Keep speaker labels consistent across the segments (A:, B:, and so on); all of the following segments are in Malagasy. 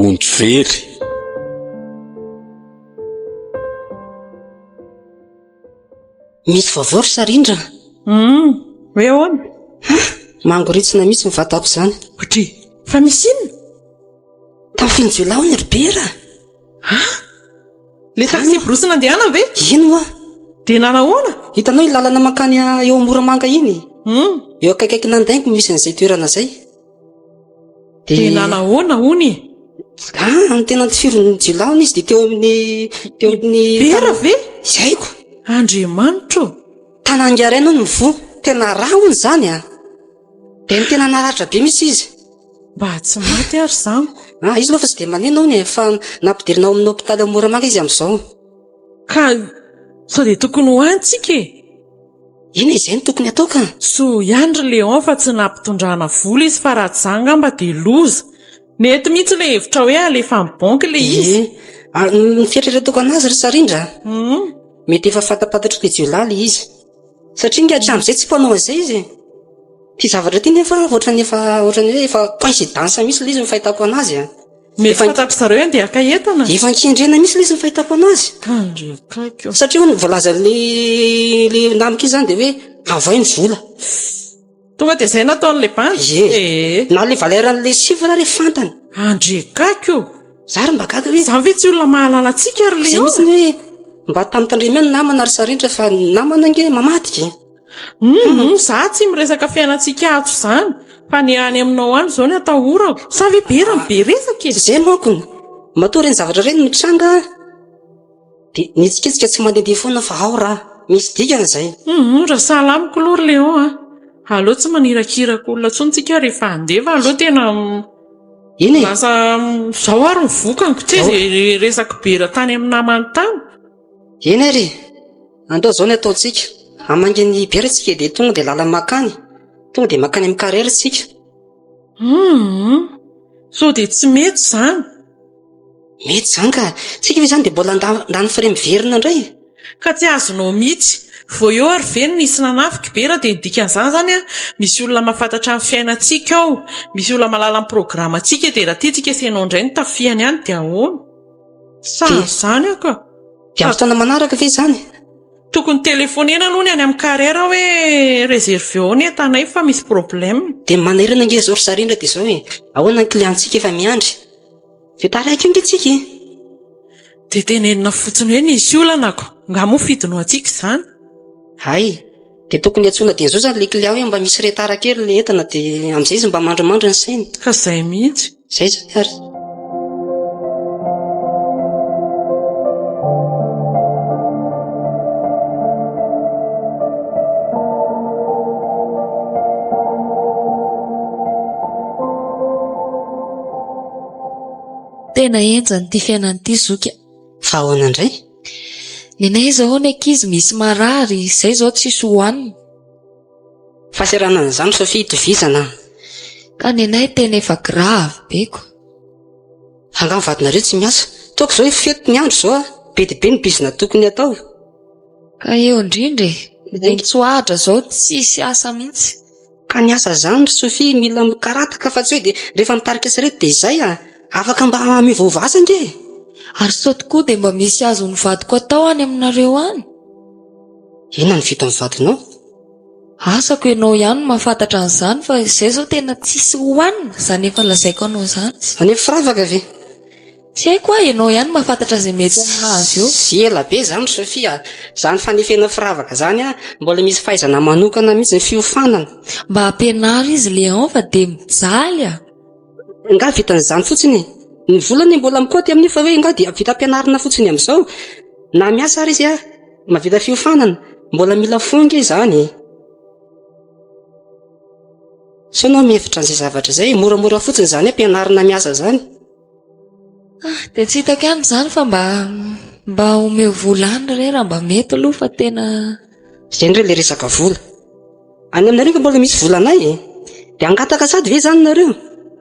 A: Akondro very.
B: Misy vaovao ry Sarindra.
C: Hum, hoe ahoana?
B: Mangoritsina mihitsy ny vatako izany.
C: Otri, fa misy inona?
B: Tafin'ny jiolahy hono ry Bera.
C: Ah! Le taxi brousse nandehanana ve?
B: Iny hoa.
C: Dia nanahoana?
B: Hitanao iny lalana mankany eo Moramanga iny?
C: Hum.
B: Eo akaikaikin'Andaingo misy an'izay toerana izay.
C: Dia nanahoana hono e?
B: Ah, ny tena nifirin'ny jiolahy hono izy dia teo amin'ny teo amin'ny
C: Bera ve?
B: Tsy haiko.
C: Andriamanitro ô!
B: Tanangaraina hono ny voa. Tena ra hono izany a! Dia ny tena naratra be mihitsy izy.
C: Mba tsy maty ary izany ko.
B: Ah, izy aloha fa tsy dia maneno hono e, fa nampidirina ao amin'ny hopitaly ao Moramanga izy amin'izao.
C: Ka sao dia tokony ho any tsika e?
B: Inona izay no tokony atao ka?
C: Soa ihany ry Léon fa tsy nampitondrana vola izy fa raha tsy izany angamba dia loza. Nety mihitsy ilay hevitra hoe alefa amin'ny banky ilay izy.
B: Ie. Ary ny fieritreretako anazy ry Sarindra, mety efa fantapantatr'ilay jiolahy ilay izy. Satria ange hatramin'izay tsy mpanao an'izay izy e. Ity zavatra ity nefa ohatran'ny efa ohatran'ny hoe efa coïncidence mihitsy ilay izy ny fahitako anazy a.
C: Mety fantatry zareo hoe andeha haka entana.
B: Efa nkendrena mihitsy ilay izy ny fahitako anazy.
C: Andriakaiko.
B: Satria hono voalazan'ilay ilay namako iny izany dia hoe avoay ny vola.
C: Tonga dia izay nataon'ilay bandy?
B: Ie.
C: Ee.
B: Na ilay valeur an'ilay chiffre ary fantany.
C: Andriakaiko.
B: Za ary mba gaga hoe.
C: Izany ve tsy olona mahalala antsika ry
B: Izay
C: Léon?
B: mihitsy ny hoe mba tamitandremo ihany ny namana ry Sarindra fa ny namana ange mamadika e.
C: Humm, za tsy miresaka fiainantsika ato izany, fa ny any aminao any izao no atahorako. Sa ve be raha be resaka e?
B: Izay manko, matoa ireny zavatra ireny mitranga dia ny hetsiketsika tsy mandehandeha foana fa ao raha misy dikany izay.
C: Humm, raha sahala amiko aloha ry Léon a, aleo tsy manirakiraka olona intsony tsika rehefa handeha fa aleo tena
B: Eny e!
C: lasa izao ary ny vokany ko tsy izay resako be raha tany amin'ny namany tany.
B: Eny ary e! Andao izao ny ataontsika, hamangy an'i Bera isika dia tonga dia lalana mankany, tonga dia mankany amin'ny carrière isika.
C: Humm, sao dia tsy mety izany?
B: Mety izany ka, tsika ve izany dia mbola handany frais miverina indray e?
C: Ka tsy azonao mihitsy. Vao eo ary ve no nisy nanafika Bera dia ny dikan'izany izany an, misy olona mahafantatra ny fiainantsika ao, misy olona mahalala ny programantsika dia raha tiantsika sy ianao indray no tafihany any dia ahoana? Sahy izany aho ka.
B: Dia amin'ny fotoana manaraka ve izany?
C: Tokony telefonena aloha ny any amin'ny carrière hoe reserveo ao ny entanay fa misy problème.
B: Dia manahirana ange izao ry Sarindra dia izao e, ahoana ny client-ntsika efa miandry? Dia taraiky eo ange tsika e!
C: Dia tenenina fotsiny hoe nisy olana ko, nga moa fidiny ho antsika izany?
B: Hay, dia tokony antsoina dieny izao izany ilay client hoe mba misy retard kely ilay entana dia amin'izay izy mba mandrimandry ny sainy.
C: Ka izay mihitsy.
B: Izay izany ary.
D: Tena henjana ity fiainana ity zoky a!
B: Fa ahoana indray?
D: Nenay izao ny ankizy misy marary, izay izao tsisy hohanina.
B: Fahasahiranana izany Sophie itovizana a!
D: Ka nenay tena efa grave be ko!
B: Angaha ny vadinareo tsy miasa? Toaka izao hoe fety ny andro izao a! Be dia be ny bizina tokony hatao.
D: Ka eo indrindra e! Ny tsoahatra izao tsisy asa mihitsy.
B: Ka ny asa zany ry Sophie mila mikarataka fa tsy hoe dia rehefa mitarika sarety dia izay a! Afaka mba miovaova asa ange e!
D: Ary sao tokoa dia mba misy azon'ny vadiko atao any aminareo any?
B: Inona no vitan'ny vadinao?
D: Asako ianao ihany no mahafantatra an'izany fa izay izao tena tsisy hohanina, izany efa lazaiko anao izany.
B: Any amin'ny firavaka ve?
D: Tsy haiko hoa, ianao ihany no mahafantatra izay mety hahazo eo.
B: Tsy ela be izany ry Sophie a! Izany fanefena firavaka izany a, mbola misy fahaizana manokana mihitsy ny fiofanana.
D: Mba ampianaro izy Léon fa dia mijaly a!
B: Angaha vitan'izany fotsiny e? Ny vola anie mbola mikaoty amin'io fa hoe angaha dia vita ampianarina fotsiny amin'izao? Na miasa ary izy a, mahavita fiofanana, mbola mila fo ange izany e! Sao ianao mihevitra an'izay zavatra izay e? Moramora fotsiny izany hoe ampianarina miasa izany.
D: Ah, dia tsy hitako ihany izany fa mba mba omeo vola any re raha mba mety aloha fa tena.
B: Izay indray ilay resaka vola. Any aminareo ange mbola misy volanay e. Dia hangataka sady ve izany nareo?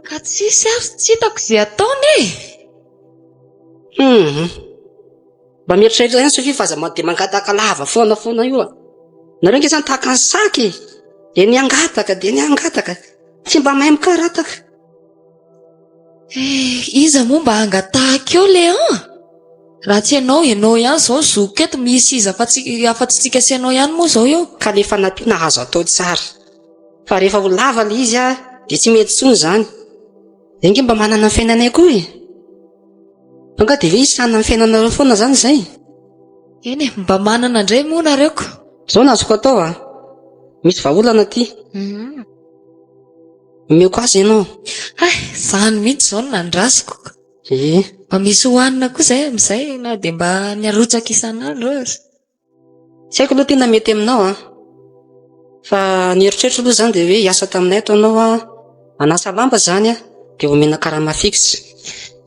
D: Ka tsisy ary tsy hitako izay ataony e.
B: Hum. Mba mieritreritra ihany Sophie fa aza dia mangataka lava foana foana io a. Nareo ange izany tahaka ny saka e. Dia ny hangataka dia ny hangataka. Tsy mba mahay mikarataka.
D: Eh, iza moa mba hangatahako eo Léon? Raha tsy ianao, ianao ihany izao no zokiko eto, misy iza afa-tsy afa-tsy tsika sy ianao ihany moa izao eo.
B: Ka le fanampiana azo atao tsara. Fa rehefa ho lava le izy a, dia tsy mety intsony izany. Zay nge mba manana ny fiainanay koa e. Fa nga dia hoe hisahana ny fiainanareo foana izany izay?
D: Eny e, mba manana indray moa nareo ko.
B: Izao no azoko atao a. Misy vahaolana aty. Omeko azy ianao.
D: Hay, izany mihitsy izao no nandrasako ka.
B: Ie.
D: Mba misy hohanina koa izay amin'izay na dia mba ny arotsaka isan'andro aza.
B: Tsy haiko aloha tena mety aminao an. Fa ny eritreritro aloha izany dia hoe hiasa taminay ato ianao an, hanasa lamba izany an, dia omena karama fixe.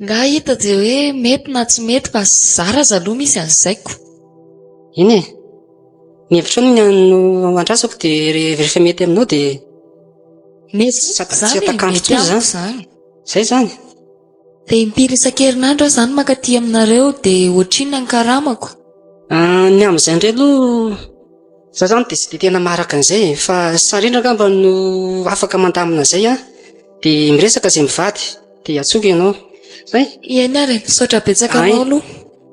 D: Nga hita dia hoe mety na tsy mety fa zara aza aloha misy an'izay ko.
B: Eny e. Ny hevitrao no andrasako dia rehefa mety aminao dia
D: Mety
B: tsy
D: izany e,
B: atakandro
D: mety
B: intsony
D: amiko
B: izany.
D: izany.
B: Izay izany.
D: Dia impiry isan-kerinandro aho izany mankaty aminareo dia ohatrinona ny karamako?
B: Ah, ny amin'izay indray aloha, za zany dia tsy dia tena maharaka an'izay e, fa Sarindra angamba no afaka mandamina an'izay an, dia miresaka izay mivady, dia antsoiko ianao. Zay?
D: Eny ary e, misaotra betsaka
B: Ay.
D: anao aloha.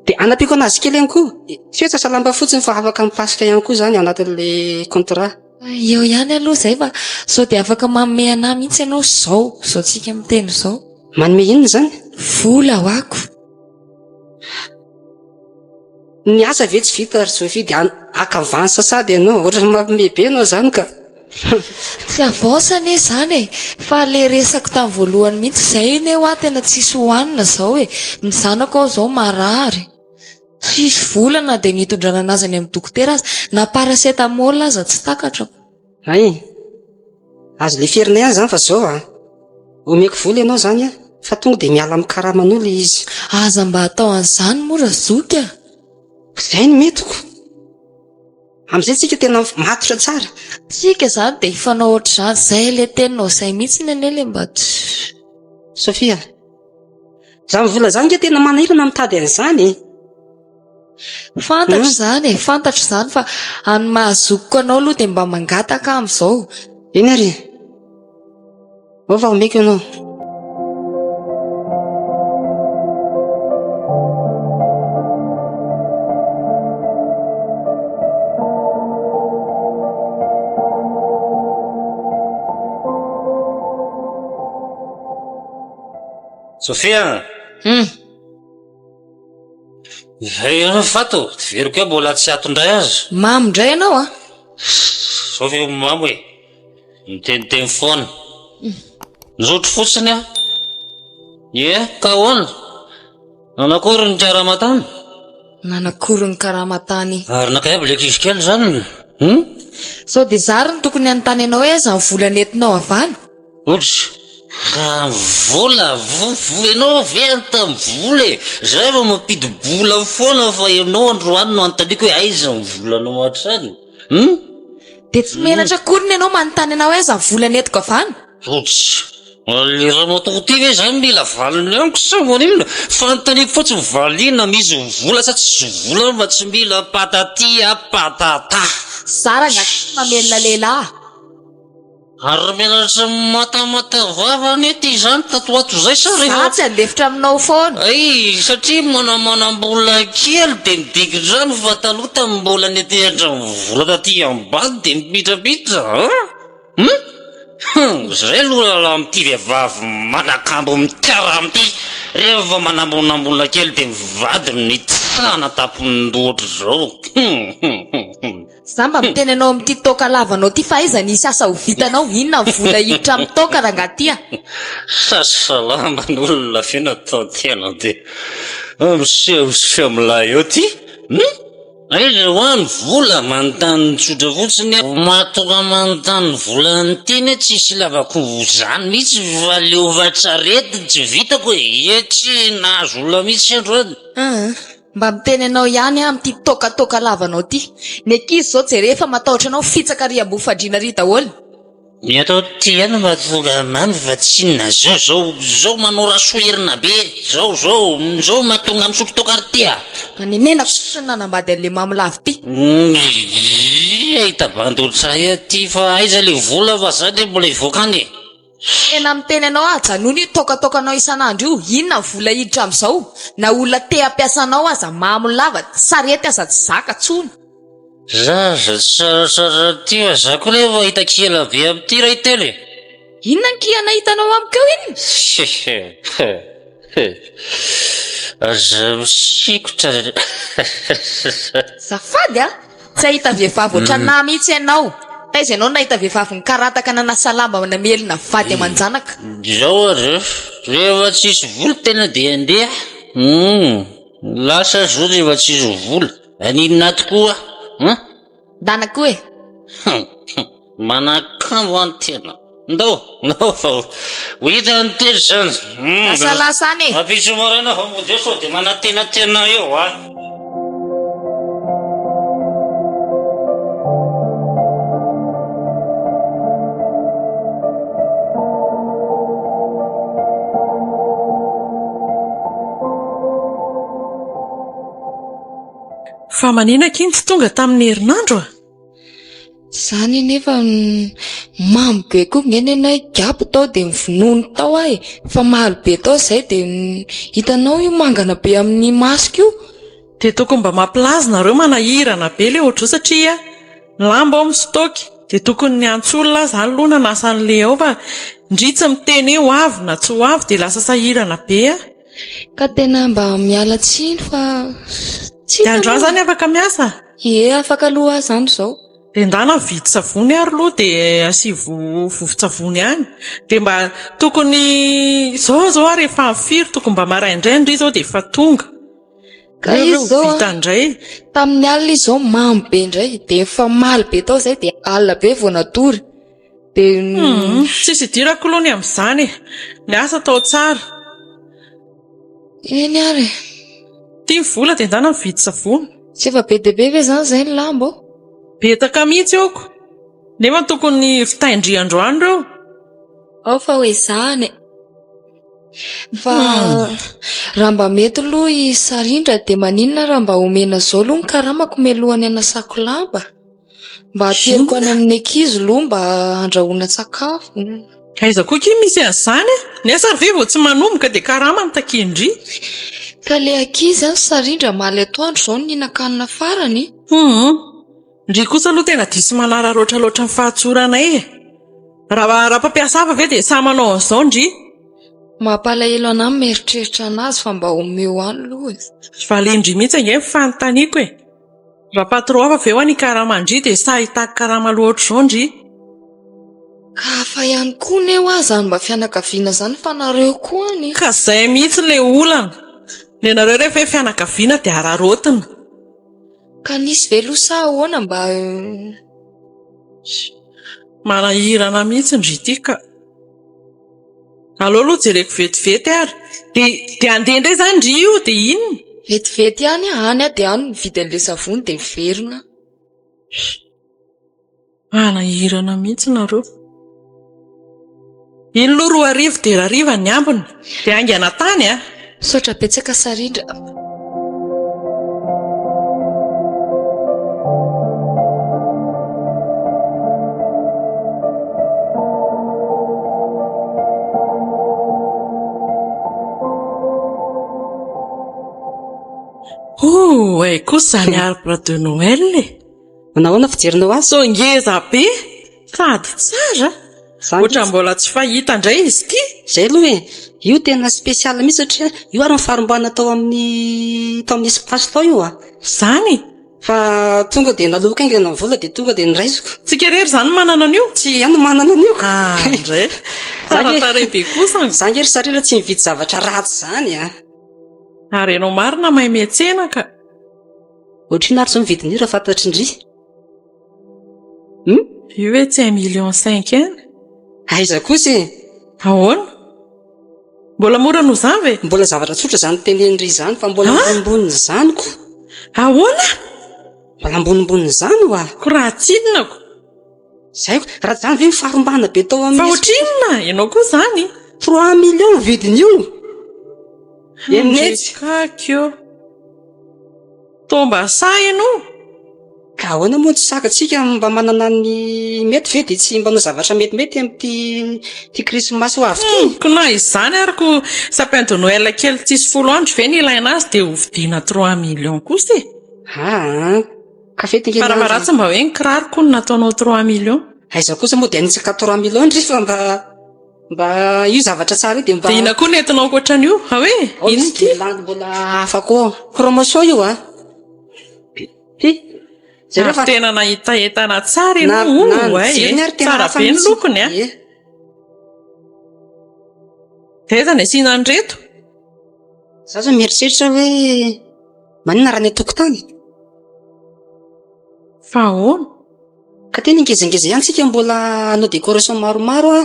B: Dia anampiako anazy kely ihany koa, tsy hoe sasa lamba fotsiny fa afaka mipasika ihany koa izany anatin'ilay contrat.
D: Eo ihany aloha izay fa sao dia afaka manome anah mihitsy ianao izao, izao tsika miteny izao.
B: Manome inona izany?
D: Vola ho ako.
B: Ny asa ve tsy vita ry Sophie dia haka avance sady ianao, ohatran'ny mampime be ianao izany ka.
D: Tsy avance anie izany e, fa le resako tamin'ny voalohany mihitsy izay anie hoa tena tsisy hohanina izao e, ny zanako aho izao marary. Tsisy vola na dia ny hitondrana anazy any amin'ny dokotera aza, na paracetamol aza tsy takatrako.
B: Hay! Azo leferina ihany izany fa zao a! Omeko vola ianao izany a, fa tonga dia miala amin'ny karamanao ilay izy.
D: Aza mba atao an'izany moa razoky a!
B: Izay no metiko. Amin'izay tsika tena matotra tsara.
D: Tsika izany dia hifanao ohatr'izany, izay ilay teninao izay mihitsy anie ilay mba tsy.
B: Sophia, Izany vola izany nge tena manahirana mitady an'izany e.
D: Fantatro izany e, fantatro izany fa any mahazokiko anao aloha dia mba mangataka aho amin'izao.
B: Eny ary e. Ao fa omeko ianao.
A: Sofia!
D: Hum.
A: Izay ihany Fato, heveriko hoe mbola tsy ato indray aza.
D: Mamo indray ianao an!
A: Zao ve mamo e? Miteniteny foana. Nisotro fotsiny aho. Ie, ka ahoana? Nanakory ny karama tany?
D: Nanakory ny karama tany.
A: Ary naka aby le ankizy kely izany? Hum?
D: Sao dia zary no tokony hanontany anao hoe aiza ny vola nentinao avy any?
A: Otra. Raha ny vola, vo, vo, ianao ve anontany vola e? Za efa mampidi-bola foana fa ianao androany no anontaniako hoe aiza ny volanao hatrany? Hum?
D: Dia tsy menatra akory ny ianao manontany anao hoe aiza ny vola nentiko avy any?
A: Otra. Le ramatoa ty ve zany mila valiny amiko sa maninona? Fanontaniako fotsiny valiana misy vola sa tsisy vola fa tsy mila patati a patata.
D: Za rangahy tsy mamelona lehilahy.
A: Ary menatra matamata vava anie ty zany tato ho ato zay sa rehefa.
D: Za tsy handefitra aminao foana.
A: Hay satria manamanam-bola kely de midika izany fa taloha tamin'ny mbola nitehatra vola taty ambany de mipitrapitra an! Hum! Hum! Zay aloha rahalahy amin'ity vehivavy manakambo mikarama ity, rehefa manambonambona kely dia mivadiny ny tsana tampon-doha ohatr'izao. Hum! Hum! Hum! Hum!
D: Za mba miteny anao amin'ity toaka lavanao ity fa aiza nisy asa ho vitanao, inona ny vola hiditra amin'ny toaka rangahy ty a!
A: Sasa lamba ny olona ve natao tena dia misehoseho milay eo ty? Hum! Aiza hoa ny vola? Manontany tsotra fotsiny aho. Mahatonga manontany ny vola an'ity anie tsisy ilavako zany mihitsy fa leova tsarety tsy vitako e! Ie tsy nahazo olona mihitsy androany.
D: Aa mba miteny anao ihany aho amin'ity toaka toaka lavanao ity. Ny ankizy izao jereo efa matahotra anao fitsaka ary ambony fandriana ary daholo.
A: Ny atao ty ihany no mahatonga anany fa tsy inona zao zao zao manao rasoa herina be zao zao zao mahatonga misotro toaka ry ty a!
D: Anenenako fotsiny ny nanambady an'le mamo lava ity.
A: Ahita bandy ohatray aty fa aiza le vola fa za nge mbola hivoaka any e!
D: Tena miteny anao aho, ajanony io taokataokanao isan'andro io, inona ny vola hiditra amin'izao? Na olona te hampiasa anao aza mamo lava, sarety aza tsy zaka tsony.
A: Zaza tsaratsara ty fa za koa nefa hita kihana be amin'ity ray telo e!
D: Inona ny kihana hitanao amiko eo inona?
A: Aza misikotra.
D: Azafady a! Tsy hahita vehivavy ohatranà mihitsy ianao. Taiza ianao no nahita vehivavy nikarataka nanasa lamba namelona vady aman-janaka?
A: Izao ary, rehefa tsisy vola tena dia andeha. Hum, lasa zao rehefa tsisy vola. Haninona tokoa an?
D: Ndana koa e!
A: Hum, manakambo an tena. Ndao, ndao fa ho hita ny tena izany.
D: Lasa lasa any e!
A: Ampitso maraina fa mody eo sao dia manantenantena eo an!
C: Fa manina akia no tsy tonga tamin'ny herinandro a?
D: Zany anefa mamo be koa nge nenay gabo tao dia mivonono tao aho e, fa malo be tao zay dia hitanao io mangana be amin'ny masoko io.
C: Dia tokony mba mampilaza nareo manahirana be le ohatr'izao satria ny lamba ao mi-stock dia tokony niantso olona aho zany aloha nanasa an'le ao fa ndry tsy miteny hoe ho avy na tsy ho avy dia lasa sahirana be aho.
D: Ka tena mba miala tsiny fa tsy
C: Dia androany zany afaka miasa?
D: Ie, afaka aloha aho zany izao.
C: Dia ndana mividy savony ary aloha dia asivo vovon-tsavony any. Dia mba tokony izao izao ary efa amin'ny firy tokony mba maraindraina ndry izao dia efa tonga.
D: Ka izy izao
C: vita indray.
D: Tamin'ny alina izy izao mamo be indray dia nifamaly be tao izay dia alina be vao natory. Dia
C: Hum, tsisy idirako aloha ny amin'izany e. Ny asa atao tsara.
D: Eny ary e.
C: Ity ny vola dia ndana mividy savony.
D: Tsy efa be dia be ve izany izay ny lamba ô?
C: Betaka mihitsy aoko. Nefa tokony vitain-dry androany ireo.
D: Ao fa ho ezahana e. Fa raha mba mety aloha i Sarindra dia maninona raha mba omena zao aloha ny karamako mialohan'ny hanasako lamba? Mba ateriko any amin'ny ankizy aloha mba handrahoana sakafo.
C: Aiza koa akia misy an'izany e? Ny asa ry ve vao tsy manomboka dia karama no takian-dry?
D: Ka le ankizy an Sarindra omaly atoandro izao no nihinan-kanina farany.
C: Hum. Ndry kosa aloha tena diso manararaotra loatra ny fahatsoranay e! Raha raha mpampiasa hafa ve dia sahy manao an'izao ndry?
D: Mampalahelo anah ny mieritreritra anazy fa mba omeo any aloha e.
C: Valian-dry mihitsy ange ny fanontaniako e! Raha patron hafa ve ho'a ny karama ndry dia sahy hitaky karama loha ohatr'izao ndry?
D: Ka hafa ihany koa ne hoa zany mba fianakaviana zany fa nareo koa any.
C: Ka zay mihitsy le olana! Nenareo rehefa hoe fianakaviana dia araraotina.
D: Ka nisy ve aloha sa ahoana mba.
C: Manahirana mihitsy ndry ity ka. Aleo aloha jereko vetivety ary. Dia dia handeha indray izany ndry io dia inona?
D: Vetivety ihany aho, any aho dia any mividy an'ilay savony dia miverina aho.
C: Manahirana mihitsy nareo. Iny aloha 2000 dia hariva ny ambiny. Dia haingana tany a!
D: Misaotra betsaka Sarindra.
C: Oh, hay kosa izany arbre de Noël e!
B: Manao ahoana fijerinao azy?
C: Sao ngeza be sady tsara. Ohatran'ny mbola tsy fahita indray izy ity.
B: Izay aloha e! Io tena spécial mihitsy satria io ary ny farimbona tao amin'ny tao amin'ny espace tao io a!
C: Izany?
B: Fa tonga dia naloako haingana ny vola dia tonga dia noraisiko.
C: Tsika irery izany no manana an'io?
B: Tsy aho no manana an'io ka!
C: Ah, indray. Tsara tarehy be kosa.
B: Za ange ry sarira tsy mividy zavatra ratsy izany a!
C: Ary ianao marina mahay miantsena ka!
B: Ohatrinona ary izao ny vidin'io raha fantatry ndry? Hum?
C: Io hoe tsy un million cinq any?
B: Aiza kosa e!
C: Ahoana? Mbola mora noho izany ve?
B: Mbola zavatra tsotra izany tenenin-dry izany fa mbola ambonimbonin'izany ko!
C: Ahoana?
B: Mbola ambonimbonin'izany oa!
C: Ko raha tsinona ko!
B: Zay ko! Raha izany ve mifarombana be tao amin'ny.
C: Fa ohatrinona? Ianao koa izany?
B: Trois millions ny vidin'io! Enina hetsy!
C: Andrekaky ô! Toa mba sahy ianao?
B: Ka ahoana moa tsy sakantsika mba manana ny mety ve dia tsy mba hanao zavatra metimety amin'ity ity krismasy ho avy ity?
C: Ko na izany ary ko sapin de Noël kely tsisy folo andro ve ny ilaina azy dia ho vidiana trois millions kosa e!
B: Aa! Ka fety nge ny andro e!
C: Farafaharatsy mba hoe ny kiraroko no nataonao trois millions.
B: Aiza kosa moa dia hanitsaka trois millions ndry fa mba mba io zavatra tsara io dia mba.
C: Dia inona koa no entinao ankoatran'io? Ha hoe?
B: Ao
C: Inona
B: misy
C: ity?
B: guirlande mbola hafa koa. Promotion io a! Ty. Jereo fa.
C: Ary tena nahita entana tsara
B: Na
C: ianao
B: na
C: oh,
B: ny
C: ay e.
B: jirony ary tena
C: Tsara
B: hafa
C: be ny
B: mihitsy.
C: lokony a.
B: Ie.
C: Dia aiza ny asiana an'ireto?
B: Za zao mieritreritra hoe maninona raha ny an-tokotany?
C: Fa ahoana?
B: Ka tena ngezangeza ihany tsika mbola hanao décoration maromaro a,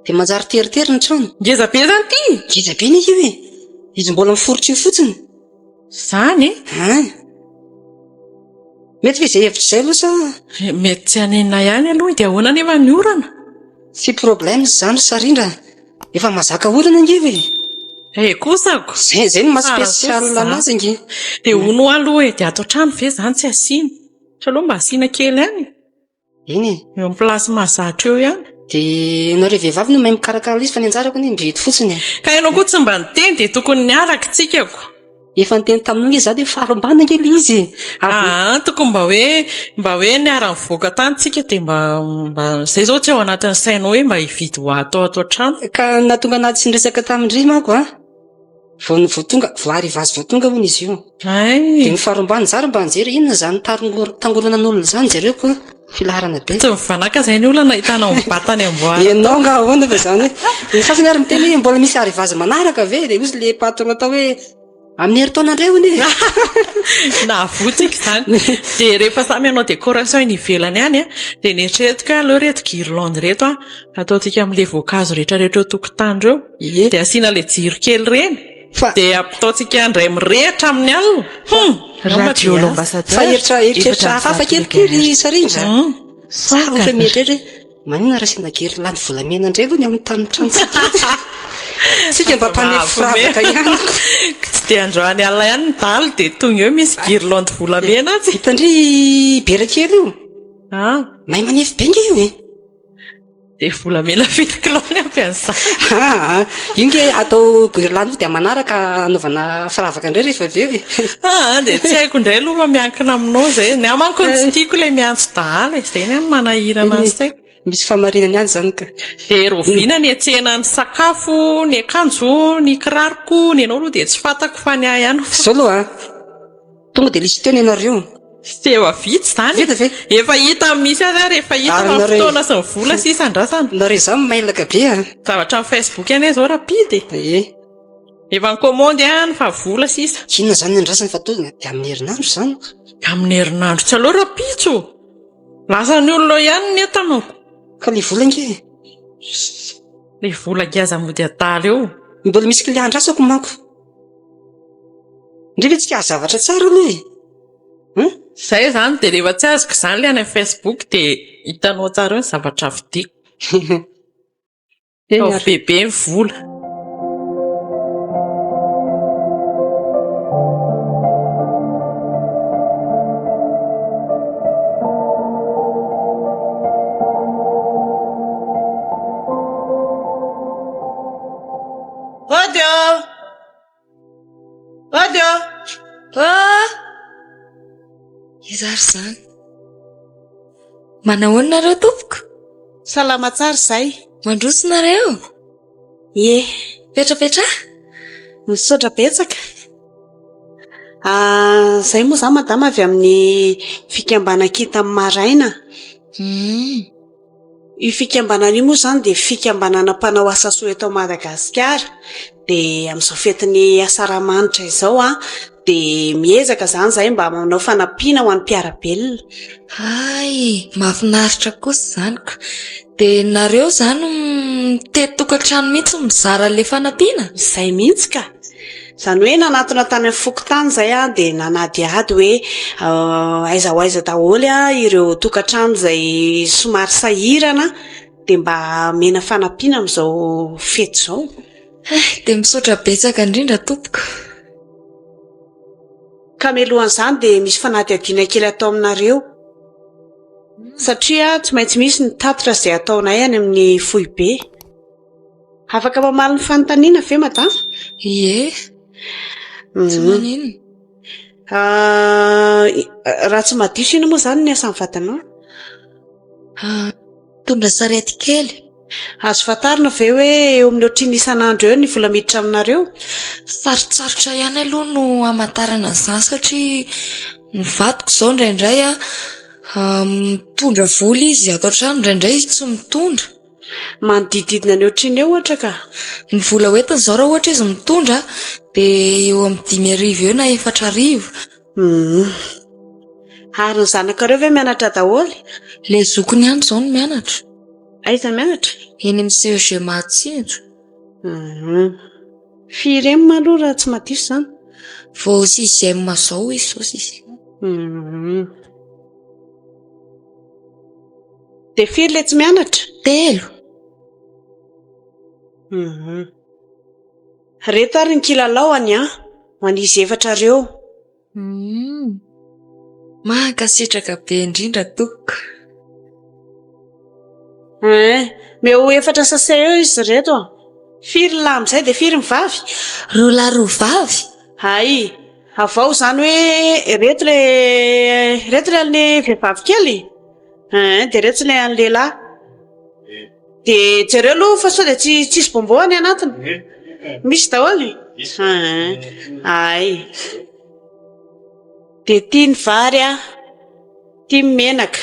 B: dia manjary teritery ny trano.
C: Ngeza be zany ty?
B: Ngeza be anie io e! Izy mbola miforitra io fotsiny.
C: Zany e?
B: An! Mety ve izay hevitra izay aloha sa?
C: Mety tsy hanenina ihany aloha, dia ahoana anefa ny orana?
B: Tsy problème izany ry Sarindra a! Efa mahazaka orana ange io e!
C: Eh kosako!
B: Izay izay no maha spécial anazy ange!
C: Dia hono hoa aloha e, dia ato an-trano ve izany tsy asiana? Sa aloha mba asiana kely ihany e?
B: Eny e!
C: Eo amin'ny place mahazatra eo ihany.
B: Dia nareo vehivavy no mahay mikarakara ilay izy fa ny anjarako anie mividy fotsiny e!
C: Ka ianao koa tsy mba niteny dia tokony niaraka tsika ko!
B: Efa niteny taminao nge za dia farimbana nge ilay izy e!
C: Aa tokony mba hoe mba hoe niara-nivoaka tany tsika dia mba mba izay izao tsy ao anatin'ny sainao hoe mba hividy ho ato ato an-trano.
B: Ka nahatonga anah tsy niresaka tamin-dry manko an! Vao vao tonga, vao hariva azy vao tonga hono izy io.
C: Hay!
B: Dia nifarombany zary mba nijery inona izany tarongoro- tangoronan'olona izany jereo ko, filaharana be.
C: Tsy mivanaka izay ny olona nahitana ao mibata ny amboara.
B: Ianao nga ahoana fa izany hoe, ny sasany ary miteny hoe mbola misy arrivage manaraka ve? Dia hozy le patron atao hoe amin'ny herintaona indray hono e!
C: Nahavoa tsika izany. Dia rehefa samy hanao décoration eny ivelany any an, dia neritreretiko hoe aleo ireto guirlande ireto an, ataontsika amin'ilay voankazo rehetrarehetra eo an-tokotany ireo.
B: Ie.
C: Dia asiana ilay jiro kely ireny.
B: Fa.
C: Dia ataontsika indray mirehitra amin'ny alina. Hum!
E: Radio L'Ambassadeur
B: Fa eritra eritreritra hafahafa kely koa ry Sarindra a!
C: Hum.
B: Sarotra mieritreritra hoe maninona raha asiana guirlande volamena indray aloha ny amin'ny tanin'ny tranontsika eto? Tsika mba mpanefy firavaka ihany ko.
C: Tsy dia androany alina ihany ny dahalo dia tonga eo misy guirlande volamena atsy.
B: Hitan-dry Bera kely io?
C: Ah.
B: Mahay manefy be nge io e!
C: Dia volamena firy kilao ny ampy an'izany?
B: Aa, io nge atao guirlande dia manaraka anaovana firavaka indray rehefa avy eo e.
C: Aa, dia tsy haiko indray aloha fa miankina aminao izay. Ny ahy manko tsy tiako ilay miantso dahalo e, izay ny ahy no manahirana ny saiko.
B: Misy fahamarinany ihany izany ka.
C: Dia rahoviana ny hiantsena ny sakafo, ny akanjo, ny kiraroko, ny anao aloha dia tsy fantako fa ny ahy ihany.
B: Izao aloha an, Tonga dia lisy teo ny anareo.
C: Efa vita izany.
B: Vita ve?
C: Efa hita misy azy ary efa hita fa fotoana sy ny vola sisa andrasana.
B: Nareo izany mailaka be a.
C: Zavatra amin'ny Facebook anie izao rapide e.
B: Ie.
C: Efa ni-commande ihany fa vola sisa.
B: Inona izany ny andrasana fa tonga dia amin'ny herinandro izany.
C: Amin'ny herinandro tsy aleo rahampitso. Lasan'ny olona eo ihany ny entana.
B: Ka ilay vola ange e.
C: Ilay vola giaza mody adala eo.
B: Mbola misy client andrasako manko. Ndry ve tsika azo zavatra tsara aloha e! Hein?
C: Zay zany dia rehefa tsy azoko izany ilay any amin'ny Facebook dia hitanao tsara eo ny zavatra vidiako. Ataovy bebe ny vola.
F: Ody ô! Ody ô!
D: Oh! Iza ary izany? Manahoana nareo tompoko?
F: Salama tsara izay.
D: Mandroso nareo?
F: Ie.
D: Petrapetraha.
F: Misaotra betsaka. Ah, izay moa izaho madama avy amin'ny fikambanan-kintan'ny maraina.
D: Hum.
F: Io fikambanana io moa izany dia fikambanana mpanao asa soa eto Madagasikara. Dia amin'izao fetin'ny Asaramanitra izao dia miezaka izany izahay mba manao fanampiana ho an'ny mpiara-belona.
D: Hay! Mahafinaritra kosa izany ka! Dia nareo izany mitety tokantrano mihitsy mizara an'ilay fanampiana?
F: Izay mihitsy ka! Izany hoe nanatona tany amin'ny fokontany izay aho dia nanadihady hoe aiza ho aiza daholo ireo tokantrano izay somary sahirana dia mba omena fanampiana amin'izao fety izao.
D: Hay, dia misaotra betsaka indrindra tompoko.
F: Ka mialohan'izany dia misy fanadihadiana kely atao aminareo. Satria tsy maintsy misy ny tatitra izay ataonay any amin'ny foibe. Afaka mamaly ny fanontaniana ve madama?
D: Ie. Tsy maninona.
F: Raha tsy mahadiso inona moa izany ny asan'ny vadinao?
D: Mitondra sarety kely.
F: Azo fantarina ve hoe eo amin'ny ohatrinona isan'andro eo ny vola miditra aminareo?
D: Sarotsarotra ihany aloha no hamantarana an'izany satria ny vadiko izao indraindray mitondra vola izy ato an-trano, indraindray izy tsy mitondra.
F: Manodidididina ny ohatrinona eo ohatra ka?
D: Ny vola hoentiny izao raha ohatra izy mitondra dia eo amin'ny 5000 eo na 4000.
F: Hum. Ary ny zanakareo ve mianatra daholo?
D: Ilay zokiny ihany izao no mianatra.
F: Aiza mianatra?
D: Eny amin'ny CEG Mahatsinjo.
F: Hum. Firy M aloha raha tsy mahadiso izany?
D: Vao sixième izao izy izao sixième.
F: Hum. Dia firy ilay tsy mianatra?
D: Telo.
F: Hum. Reto ary ny kilalao any an, ho an'izy efatra ireo.
D: Hum. Mankasitraka be indrindra tompoko.
F: Hein, meo efatra sachet eo izy ireto an. Firy ny lahy amin'izay dia firy ny vavy?
D: Roa lahy roa vavy.
F: Hay, avao izany hoe ireto ilay ireto ilay an'ny vehivavy kely? Hein, dia ireto ilay an'ny lehilahy. Dia jereo aloha fa sao dia tsy tsisy bonbon any anatiny. Misy daholo? Hein, hay. Dia ity ny vary an, ity ny menaka,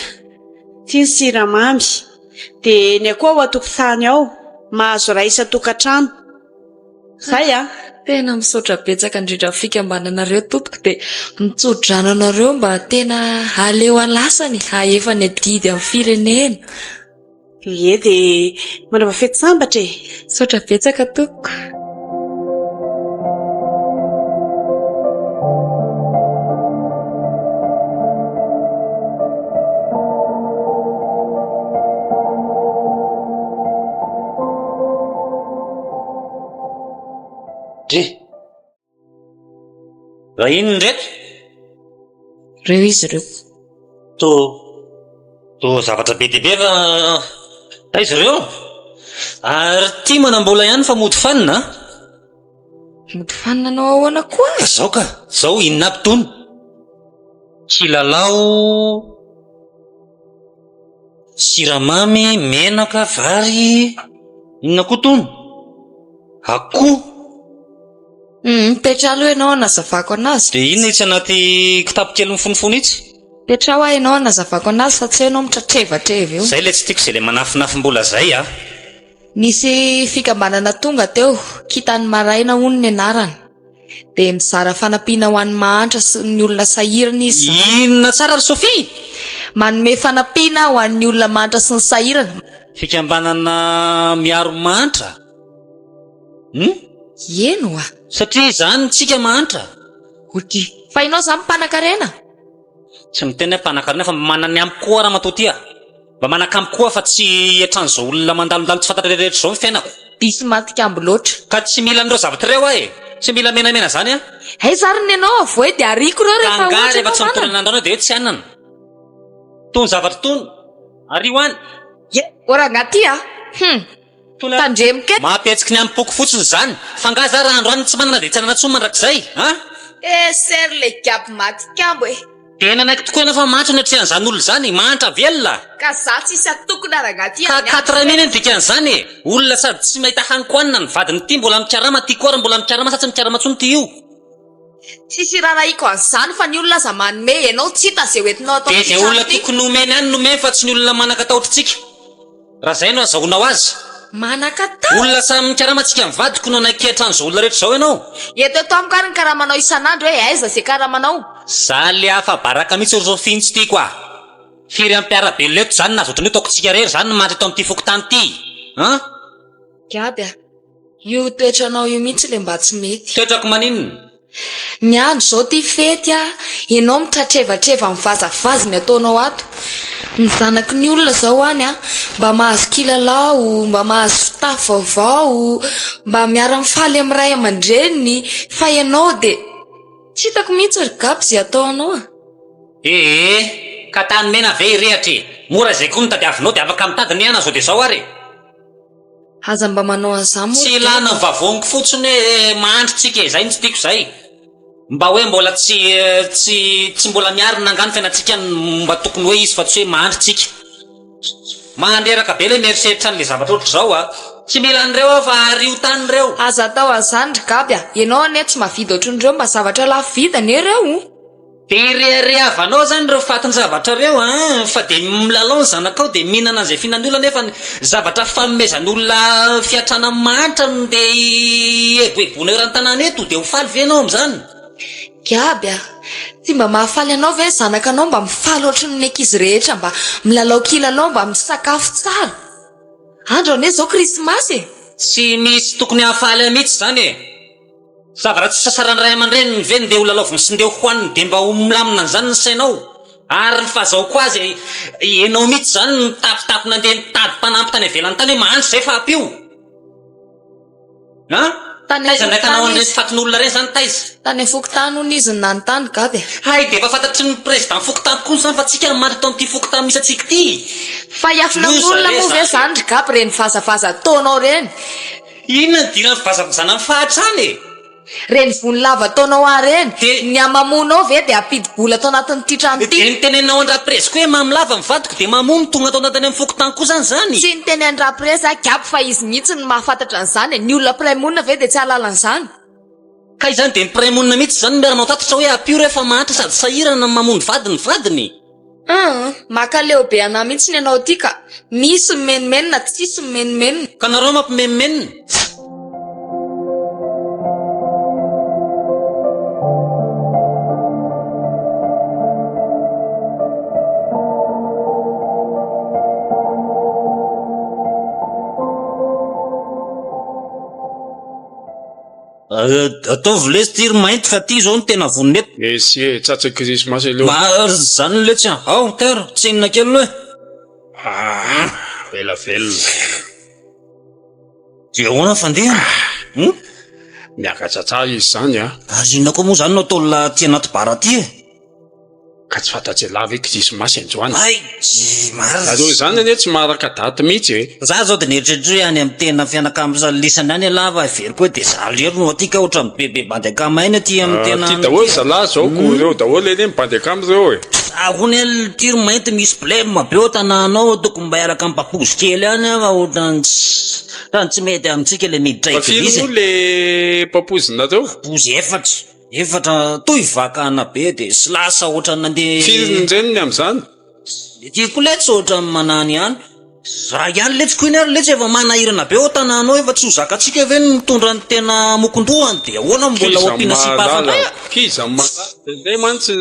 F: ity ny siramamy, dia ny akoho ao an-tokotany ao, mahazo iray isan-tokantrano. Zay an!
D: Tena misaotra betsaka indrindra amin'ny fikambananareo tompoko dia mitso-drano anareo mba tena aleo alasany hahefa ny adidy amin'ny firenena.
F: Ie dia manaova fety sambatra e!
D: Misaotra betsaka tompoko.
A: Dre! Raha inona ireto?
D: Ireo izy ireo.
A: Toa, toa zavatra be dia be fa taiza ireo? Ary ity manam-bola ihany fa mody fanina a!
D: Mody fanina anao ahoana koa?
A: Ka zao ka, zao inona aby tony? Kilalao, siramamy, menaka, vary, inona koa tony? Akoho.
D: Mipetraha aloha ianao hanazavako anazy.
A: Dia inona itsy anaty kitapo kely mifonofono itsy?
D: Mipetraha hoa ianao hanazavako anazy fa tsy hoe ianao mitratrevatreva eo.
A: Zay ilay tsy tiako izay ilay manafinafim-bola zay a!
D: Nisy fikambanana tonga teo, Kintan'ny Maraina hono ny anarany. Dia mizara fanampiana ho an'ny mahantra sy ny olona sahirana izy izany.
A: Inona tsara ry Sophie?
D: Manome fanampiana ho an'ny olona mahantra sy ny sahirana.
A: Fikambanana miaro mahantra? Hum?
D: Eny oa.
A: Satria izany tsika mahantra.
D: Ok. Fa ianao izany mpanakarena?
A: Tsy miteny aho mpanakarena fa manana ny amiko koa ramatoa ty a. Mba manakambo koa fa tsy hiatran'izao olona mandalondalo tsy fantatra rehetra izao ny fiainako.
D: Diso matikambo loatra.
A: Ka tsy mila an'ireo zavatra ireo aho e! Tsy mila menamena izany aho.
D: Aiza ary ny anao avoay dia ariako ireo
A: Ka
D: rehefa
A: angaha
D: ohatra
A: rehefa
D: ianao
A: tsy mitondra
D: manana.
A: ny andrano dia hoe tsy hanana. Itony zavatra itony. Ario any.
D: Ye, ô rangahy ty a! Hum. Tandremo kely.
A: Mampihetsiky ny am-poko fotsiny izany. Fa angaha za raha androany tsy manana dia tsy hanana intsony mandrakizay a!
D: Eh ser le gaby matikambo e!
A: Dia nanaiky tokoa ianao fa mahantra ny atrehan'izany olona izany, mahantra velona!
D: Ka za tsisy atokona rangahy ty
A: Ka
D: any
A: quatre mille ny dikan'izany e! Olona sady tsy mahita hanin-kohanina ny vadiny ity mbola mikarama ty koa ary mbola mikarama sa tsy mikarama intsony ity io?
D: Tsisy irarahiko an'izany fa ny olona aza manome, ianao tsy hita ze hoentinao ato
A: Dia
D: amin'ity
A: izay
D: trano
A: olona
D: ity.
A: tokony homeny ihany no omeny fa tsy ny olona manan-katahotra antsika. Raha izay no azahoanao azy.
D: Manan-katao.
A: Olona samy mikarama antsika mivadiko no hanaiky hatramin'izao olona rehetra izao ianao.
D: Eto eto amiko ary ny karamanao isan'andro hoe aiza ze karamanao.
A: Za le afa-baraka mihitsy ry Sophie no tsy tiako ah. Firy amin'ny mpiara-belona eto izany nahazo ohatran'io taoko tsika irery izany no mahantra eto amin'ity fokontany ity an.
D: Gaby a! Io toetranao io mihitsy le mba tsy mety.
A: Toetrako maninona?
D: Ny andro izao ty fety a, ianao mitratrevatreva mivazavazy ny ataonao ato. Ny zanaky ny olona izao any a, mba mahazo kilalao, mba mahazo fitafy vaovao, mba miara-mifaly amin'ny ray aman-dreniny, fa ianao dia. Tsy hitako mihitsy ry Gabz izay ataonao a.
A: Ee, ka tany mena ve hirehatra e? Moa raha izay koa no tadiavinao dia afaka mitady anie aho na izao dia izao ary e!
D: Aza mba manao an'izany moa
A: Tsy
D: ry
A: ilana
D: Gaby
A: ny
D: a!
A: vavoniko fotsiny hoe mahantra tsika e, zay no tsy tiako zay. Mba hoe mbola tsy tsy tsy mbola miarina angaha ny fiainantsika no mba tokony hoe izy fa tsy hoe mahantra tsika. Mandreraka be le mieritreritra an'le zavatra ohatr'izao a! Tsy mila an'ireo aho fa ario tany ireo.
D: Aza atao an'izany ry Gaby a! Ianao anie tsy mahavidy ohatran'ireo mba zavatra lafo vidy anie ireo.
A: Dia ireharehavanao zany ireo fatin-javatra ireo an! Fa dia milalao ny zanakao dia mihinana an'izay fihinan'ny olona nefa ny zavatra fanomezan'olona fiatrana amin'ny mahantra no ndeha hieboeboana eran'ny tanàna eto dia ho faly ve ianao amin'izany?
D: Gaby a! Tsy mba mahafaly anao ve ny zanakanao mba mifaly ohatry ny ankizy rehetra mba milalao kilalao mba misakafo tsara? Andro anie izao krismasy e!
A: Tsy misy tokony hahafaly ahy mihitsy izany e! Zavatra tsy sasaran'ny ray aman-dreniny ve ndeha ho lalaoviny sy ndeha ho hohaniny dia mba ho milamina an'izany ny sainao? Ary ny fahazahoako azy ianao mihitsy izany no nitapitapy nandeha nitady mpanampy tany ivelany tany hoe mahantra izay fa ampio! An?
D: Tany
A: Taiza no nahitanao
D: am-fokontany
A: an'ireny
D: izy.
A: fatin'olona ireny izany taiza?
D: Tany am-fokontany hono izy no nanontany Gaby a!
A: Hay dia efa fantatry ny président fokontany koa izany fa tsika no maty eto amin'ity fokontany misy antsika ity!
D: Fa hiafina
A: Loza
D: amin'olona
A: re
D: moa ve
A: izany e!
D: izany ry Gaby ireny vazavaza ataonao ireny?
A: Inona ny idiran'ny fivazavazana amin'ny fahatrana e?
D: Reny vony lava ataonao ahy reny,
A: Dia.
D: ny hamamoanao ve dia hampidi-bola ato anatin'ity trano ity?
A: Dia niteneninao an-dRaprezy koa hoe mamy lava ny vadiko dia mamono tonga ato anatiny amin'ny fokontany koa izany izany?
D: Tsy niteny an-dRaprezy aho Gabo fa izy mihitsy no mahafantatra an'izany e, ny olona mpiray monina ve dia tsy hahalala an'izany?
A: Kay izany dia ny mpiray monina mihitsy izany no miara-manao tatitra hoe ampio re fa mahantra sady sahirana ny mamono vady ny vadiny?
D: Humm, makaleo be anah mihitsy ny anao ity ka! Misy mimenomenona, tsisy mimenomenona.
A: Ka nareo mampimenomenona. Ataovy lesy ty ry mainty fa ty zao no tena vonona eto.
E: Esie, tratry ny krismasy aloha.
A: Marina zany letsy an! Ao Ter, tsinona kely aloha e!
E: Ah, ela velona.
A: Dia ahoana ny fandehany? Hum?
E: Miakatra tsara izy izany an!
A: Ary inona koa moa izany no ataon'lah aty anaty bar aty e?
E: Ka tsy fantatr'ialahy ve krismasy androany?
A: Hay, marina.
E: Nareo izany anie tsy maharaka daty mihitsy e!
A: Za zao de nieritreritra hoe any amin'ny tena fianakams lisany any ialahy fa heveriko hoe de za lery no aty ka ohatran'ny bebe bandy akama aina aty amin'ny tena
E: Aty daholo zalahy zao ko ireo daholo anie ny bandy akama ireo e!
A: Za hono ity ry mainty misy blem be ao tanàna ao tokony mba hiaraka amin'ny papozy kely any aho fa ohatran'ny tsy ohatran'ny tsy mety amintsika le miditra
E: Fa firy
A: eglise e!
E: moa le papozinareo?
A: Papozy efatra. Efatra toy vakana be de sy lasa ohatran'ny nandeha.
E: Firy ny reniny amin'izany?
A: Ity koa letsy ohatran'ny manany ihany. Za ihany letsy ko iny ary letsy efa manahirana be ao tanàna ao efa tsy ho zakantsika ve ny mitondra ny tena mokon-dohany de ahoana no mbola ho ampiana sipa hafa indray a?
E: K'iza mahalala? Indraindray mantsy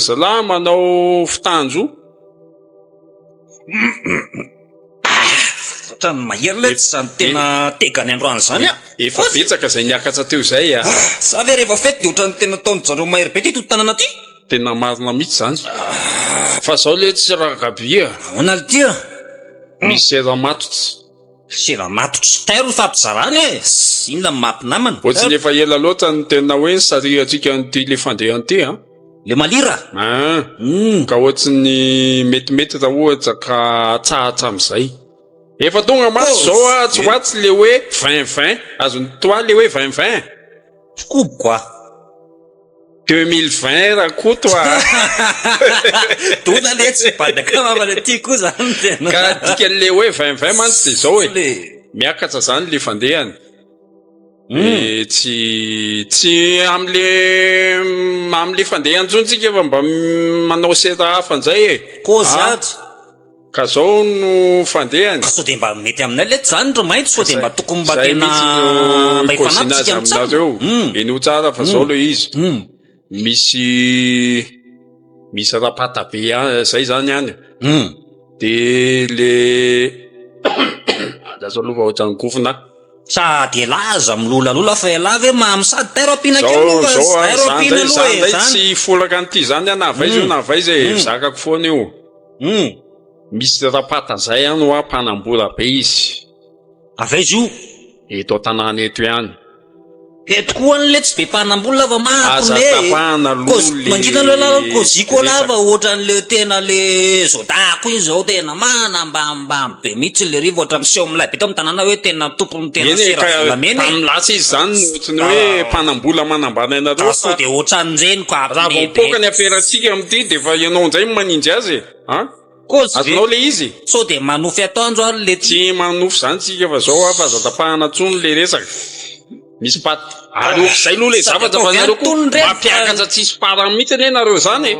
E: zalahy manao fitanjo.
A: Ohatran'ny mahery letsy izany tena tegany androany izany a!
E: Efa betsaka izay niakatra teo izay a!
A: Za ve rehefa fety dia ohatran'ny tena ataon-dry zareo mahery be ity tanana ity?
E: Tena marina mihitsy izany. Fa zao letsy Ragaby a!
A: Ahoana lty a?
E: Misy sera matotra.
A: Sera matotra. Tairo ny fampizarana e! Inona no maha mpinamana?
E: Ohatran'ny efa ela loatra no tena hoe nisarihantsika an'ity le fandehany ity a!
A: Le malira?
E: An! Ka ohatran'ny metimety raha ohatra ka atsahatra amin'izay. Efa tonga mantsy izao atsy ho atsy le hoe vingt vingt, azon'i toi le hoe vingt vingt?
A: Tsy koboko a!
E: 2020 Rakoto a!
A: Dona letsy bandy akama fa le ty koa zany tena.
E: Ka dikan'le hoe vingt vingt mantsy de zao e, miakatra zany le fandehany. De tsy tsy amle amle fandehany intsony tsika fa mba manao seta hafa njay e!
A: Kôzy ato.
E: Ka zao no fandehany.
A: Ka sao de mba mety aminay letsy zany ry maitso sao de mba tokony mba
E: Zay
A: tena
E: mihitsy no
A: mba
E: ikaoziana
A: hifanampy
E: azy
A: tsika mitsam.
E: aminareo. Henoy tsara fa zao le izy. Misy misy rapata be zay zany any. De le andraso aloha fa ohatran'ny kofona aho.
A: Sady elah aza milolalola fa elah ve mamy sady tairo ampiana kely
E: Zao
A: aloha fa
E: zao a,
A: tairo
E: za
A: ampiana
E: ndray za
A: aloha e
E: ndray
A: zany.
E: tsy folaka an'ity zany aho na avy aiza io na avy aiza e, zakako foana io. Misy rapata zay any hoa mpanambola be izy.
A: Avy aiza io?
E: Eto an-tanàna eto ihany.
A: Eto koa any letsy be mpanambola fa
E: Aza
A: mampime e.
E: tapahana aloha
A: Kozy
E: le
A: mangina aloha ialahy koziko
E: resaka.
A: lava ohatran'le tena le zodako iny zao tena manambanimbany be mihitsy le rivo ohatra miseho milay be tao amin'ny tanàna hoe tena tompon'ny tena
E: Eny e,
A: sera
E: ka
A: volamena e.
E: tamin'ny lasa izy zany no ohatran'ny hoe mpanambola manambany anareo
A: Ka sao
E: fa
A: dia ohatran'ireny ka
E: raha vao
A: ampime be.
E: mipoaka ny aferantsika amin'ity dia efa ianao indray no maninjy azy e. An?
A: Kozy ve?
E: Azonao le izy?
A: Sao dia manofy atoandro ary le ty?
E: Tsy manofy zany tsika fa zao a fa aza tapahana tsony le resaka. Misy pat aleoko zay aloha le
A: Sady
E: zavatra fa
A: ataovy
E: nareo
A: any
E: koa
A: tony reny fa
E: mampiakatra tsisy parany mihitsy anie nareo zany e.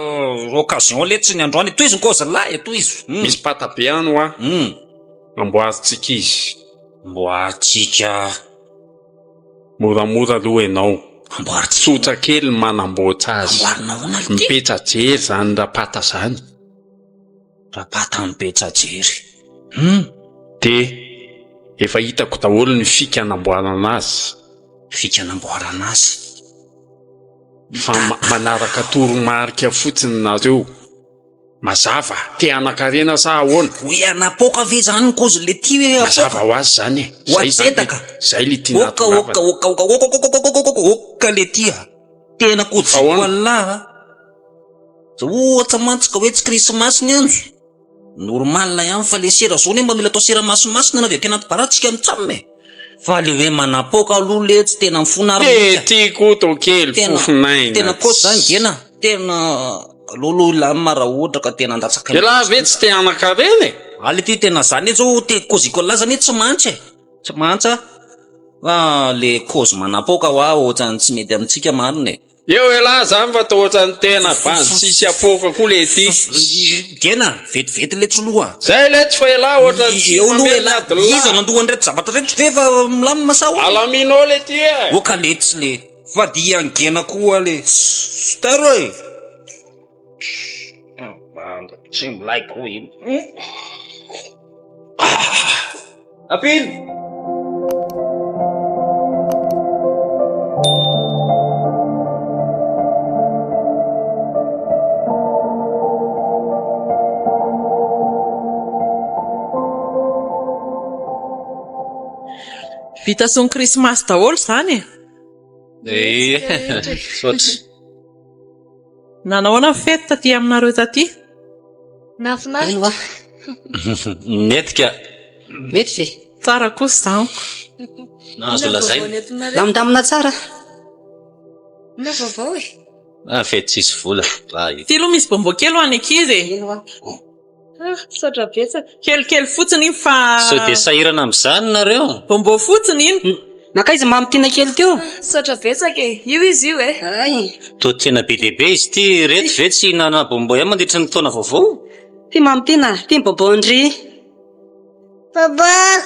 A: Occasion letsy ny androany e. Tohizo ny kozy lahy e, tohizo.
E: Misy pata be any hoa. Amboarintsika izy.
A: Amboarintsika.
E: Moramora aloha ianao.
A: Amboarintsika.
E: Tsotra kely ny manamboatra azy.
A: Amboarina ahoana ity?
E: Mipetra-jery zany rapata zany.
A: Rapata mipetra-jery. Hum.
E: Dia efa hitako daholo ny fika anamboarana azy.
A: Fika anamboarana azy.
E: Fa manaraka toromarika fotsiny nareo. Mazava, te hanan-karena sa ahoana?
A: Hoe hanapoaka ve zany ny kozy le ty hoe apoaka?
E: Mazava ho azy zany e.
A: Ho
E: Zay zany
A: ajedaka.
E: zay le tiana
A: Oka oka oka oka oka oka oka oka oka oka le ty a. Tena kojiko
E: Ahoana?
A: an'lah a. Zao ohatra mantsy ka hoe tsy krismasy ny andro. Normal ihany fa le sera zao anie mba mila atao sera masimasina na dia tena anaty bara tsika mitsam e. Fa le hoe manapoaka aloha letsy tena mifona ary
E: Te
A: mihitsy a.
E: tiako to kely
A: Tena
E: fofonaina
A: tena kôzy zany gena tena aleo aloha hilamina raha ohatra ka tena handatsaka
E: Elah ve tsy te hanan-karena e?
A: Aleo ty tena zany zao te kôziko an'lah zany tsy mantsy e. Tsy mantsa fa le kôzy manapoaka hoa ohatrany tsy mety amintsika marina e.
E: Eo elah zany fa toa ohatran'ny tena bandy tsisy apoaka koa le ty.
A: Gena, vetivety letsy loha.
E: Zay letsy fa elah ohatran'ny tsy
A: Eo aloha
E: mamerina
A: elah,
E: adilahy.
A: iza nandoa an'ireto zavatra reto ve fa milamina sa ahoana?
E: Alamino eo le ty e.
A: Oka letsy le, fa dia gena koa le, star e. Tsy milay koa iny. Apino!
C: Vita soa ny krismasy daholo izany e!
G: Ee, misaotra.
C: Nanao ahoana ny fety taty aminareo taty?
D: Nahafinaritra.
B: Eny hoa.
G: Mety ka.
B: Mety ve?
C: Tsara kosa izany ko.
G: Nahazo lazaina.
B: Lamindamina tsara.
D: Inona vaovao e?
G: Ah, fety tsisy vola. Raha io.
C: Ity aloha misy bonbon kely ho an'ny ankizy e.
B: Eny hoa.
C: Ah, misaotra betsaka. Kelikely fotsiny iny fa.
G: Sao dia sahirana amin'izany nareo?
C: Bonbon fotsiny iny.
B: Nankaiza mamy tiana kely teo?
D: Misaotra betsaka e! Io izy io e!
B: Ay!
G: Toa tena be dia be izy ity, ireto ve tsy hihinana bonbon ihany mandritra ny taona vaovao?
B: Ty mamy tiana, ty ny bonbon-dry.
D: Bonbon!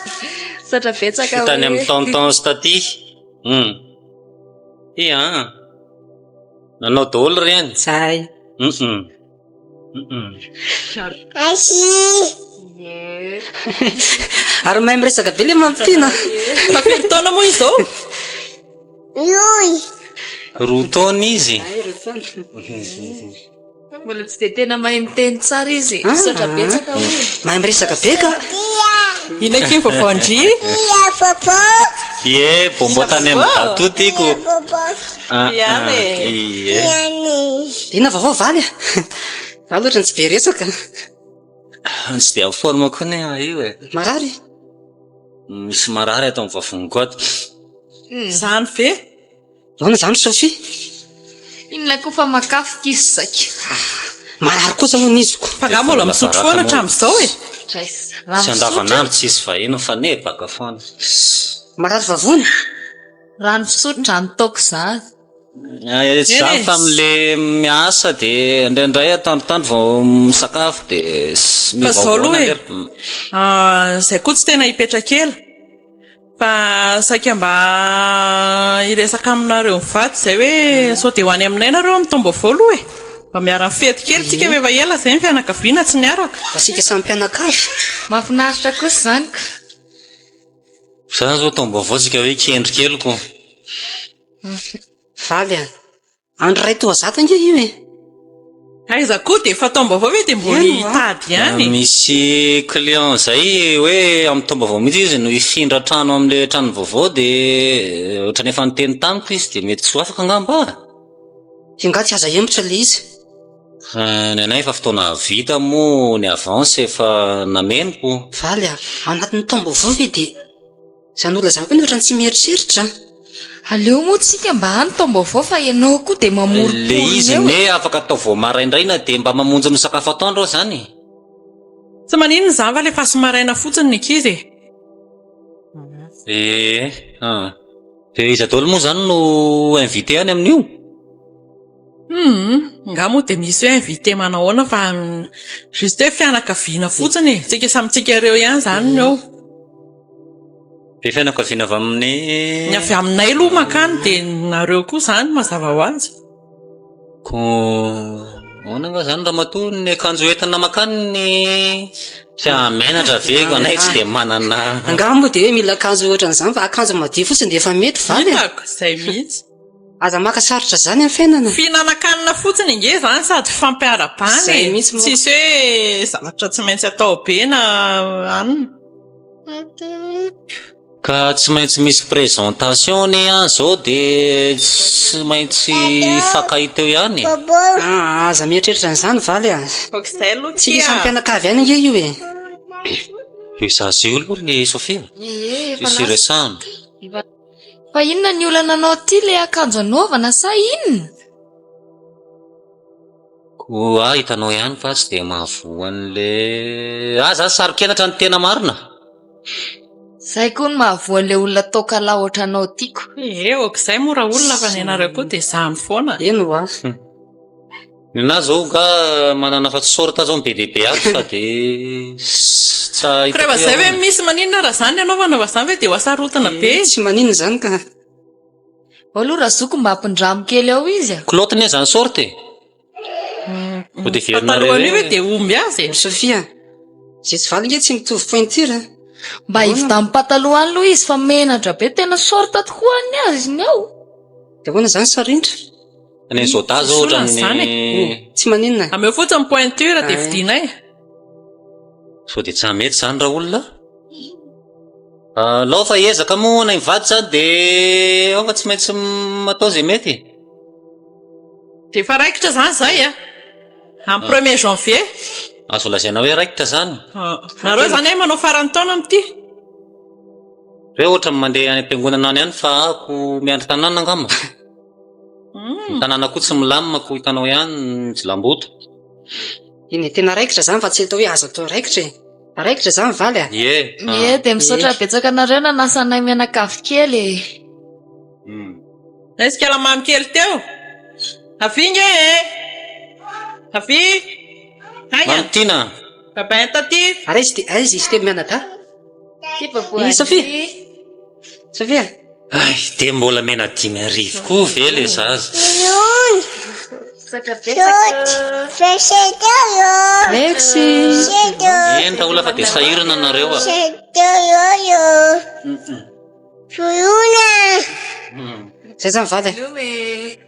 D: Misaotra betsaka hoe.
G: Tany amin'ny tonton sy taty. Hum. Ty an! Nanao daholo ireny?
B: Zay.
G: Hum.
B: Ary mahay miresaka be le Mamitiana.
C: Fa firy taona moa izy izao?
G: Roa taona izy.
D: Mbola tsy dia tena mahay miteny tsara izy. Misaotra betsaka hoy.
B: Mahay miresaka be ka.
C: Inona akia ny vaovao an-dry?
G: Ie, bonbon tany amin'ny Dato tiako.
C: Ihany e.
G: Ie.
B: Inona vaovao valy a? Za loatra tsy be resaka.
G: Tsy dia en forme koa anie aho io e.
B: Marary?
G: Misy marary ato amin'ny vavoniko ato.
C: Izany ve?
B: Ahoana izany Sophie?
D: Inona koa fa makafoka izy saika.
B: Marary kosa hono izy ko.
C: Fa angaha mbola misotro foana hatramin'izao e?
D: Raha
G: Tsy andavanandro tsisy vahiny fa nebaka foana.
B: Marary vavony?
D: Rano fisotro drano toaka izany.
G: Tsy izany fa amin'le miasa dia indraindray atoandrotoandro vao misakafo dia
C: Fa izao aloha e,
G: miovaovana
C: izay koa tsy tena hipetraka ela fa saika mba hiresaka aminareo mivady izay hoe sao dia ho any aminay nareo amin'ny taom-baovao aloha e! Mba miara-mifety kely tsika fa efa ela izay ny fianakaviana tsy niaraka.
B: Mba isika samy mpianakavy.
D: Mahafinaritra kosa izany ka.
G: Zany zao taom-baovao tsika hoe kendry kely ko.
B: Faly a! Andro iray toa zato ange io e!
C: Aiza koa dia efa taom-baovao ve dia mbola hitady ihany e?
G: Misy client zay hoe amin'ny taom-baovao mihitsy izy no hifindra trano amin'ilay trano vaovao dia ohatran'ny efa niteny tamiko izy dia mety tsy ho afaka angamba a!
B: Dia angaha tsy azo ahemotra ilay izy?
G: Ny anay efa fotoana vita moa ny avance efa namenoko.
B: Valy a! Anatin'ny taom-baovao ve dia Izany olona izany koa anie ohatran'ny tsy mieritreritra an!
D: Aleo moa tsika mba any taom-baovao fa ianao koa dia
G: Le
D: mamoromporona
G: izy
D: eo e!
G: ne afaka atao vao maraindraina dia mba mamonjy misakafo atoandro aho izany e!
C: Tsy maninona izany fa alefaso maraina fotsiny ny ankizy e!
G: Ee an! Dia iza daholo moa izany no invité any amin'io?
C: Humm, nga moa dia misy hoe invité manao ahoana fa juste hoe fianakaviana fotsiny e, tsika samy tsika ireo ihany izany no eo.
G: Be fianakaviana avy amin'ny.
C: Ny avy aminay aloha mankany dia nareo koa izany mazava ho azy.
G: Ko ahoana nga izany ramatoa ny akanjo entina mankany ny tsy hahamenatra ve ko anay tsy dia manana.
B: Angaha moa dia hoe mila akanjo ohatran'izany fa akanjo madio fotsiny dia efa mety valy a!
C: Hitako izay mihitsy.
B: Aza maka sarotra izany amin'ny fiainana.
C: Fihinanan-kanina fotsiny ange izany sady fifampiarahabana
B: Izay
C: e!
B: mihitsy moa.
C: Tsisy hoe zavatra tsy maintsy atao be na anona.
G: Ka tsy maintsy misy présentation anie an zao de tsy maintsy hifankahita eo ihany e.
B: Aa aza mieritreritra an'izany valy a.
C: Aok'izay aloha
B: Tsika
C: kia.
B: samy mpianakavy ihany ange io e.
G: Io zaza io aloha ry Sofia
D: Ie, efa
G: tsisy
D: lasa.
G: iresahana.
D: Efa Fa inona ny olana anao ty le akanjo anaovana sa inona?
G: Koa hitanao ihany fa tsy dia mahavoa an'le ah za saro-kenatra ny tena marina.
D: Zay koa no mahavoa an'le olona toaka lahy ohatranao tiako.
C: Ie, ok'izay moa raolona fa ny anareo koa dia zany foana.
B: Eny hoa.
G: Nina zao nga manana afa tsy short zao ny be dia be ato fa de tsy
C: Ko
G: hitako
C: rehefa
G: hoe
C: zay ve
G: ahoana.
C: misy maninona raha zany ny anaovana fa zany ve dia ho asarotina be.
B: Tsy maninona izany ka.
D: Ao aloha razoky mba ampindramo kely ao izy a.
G: Culotte ne zany short e. Ho dia verinareo
C: Pataloha an'io ve
G: hoe.
C: dia omby azy e.
B: Ry Sophia, izay tsy valy nge tsy mitovy pointure a.
D: Mba hividiano pataloha any aloha izy fa menatra be tena short tokoa ny azy ny ao.
B: Dia ahoana izany Sarindra?
G: Ny Zoda zao ohatran'ny.
B: Tsy maninona.
C: Ameo fotsiny pointure dia vidianay.
G: Sao dia tsy mety izany raolona? Alao fa hiezaka moa anay mivady izany dia ao fa tsy maintsy atao izay mety e.
C: Dia efa raikitra izany izay a! Amin'ny premier janvier.
G: Azo lazaina hoe raikitra izany.
C: Nareo izany hoe manao faran'ny taona amin'ity?
G: Hoe ohatran'ny mandeha any am-piangonana any ihany fa ako miandry tanàna angamba. Ny tanàna koa tsy milamina koa hitanao ihany ny jilamboto.
B: Eny e, tena raikitra izany fa tsy atao hoe azo atao raikitra e. Raikitra izany valy a.
G: Ie.
D: Ie, dia misaotra betsaka anareo nanasa anay mianakavy kely e.
C: Aiza kala mamy kely teo? Avia nge e! Avia! Haingana!
G: Mamy tiana!
C: Babain taty!
B: Ary aiza ity, aiza izy telo mianadahy? I Sophia! Sophia!
G: Hay, dia mbola mena 5000 koa ve le zaza?
B: Merci!
G: Eny raolona fa dia sahirana nareo a!
B: Zay zany valy e.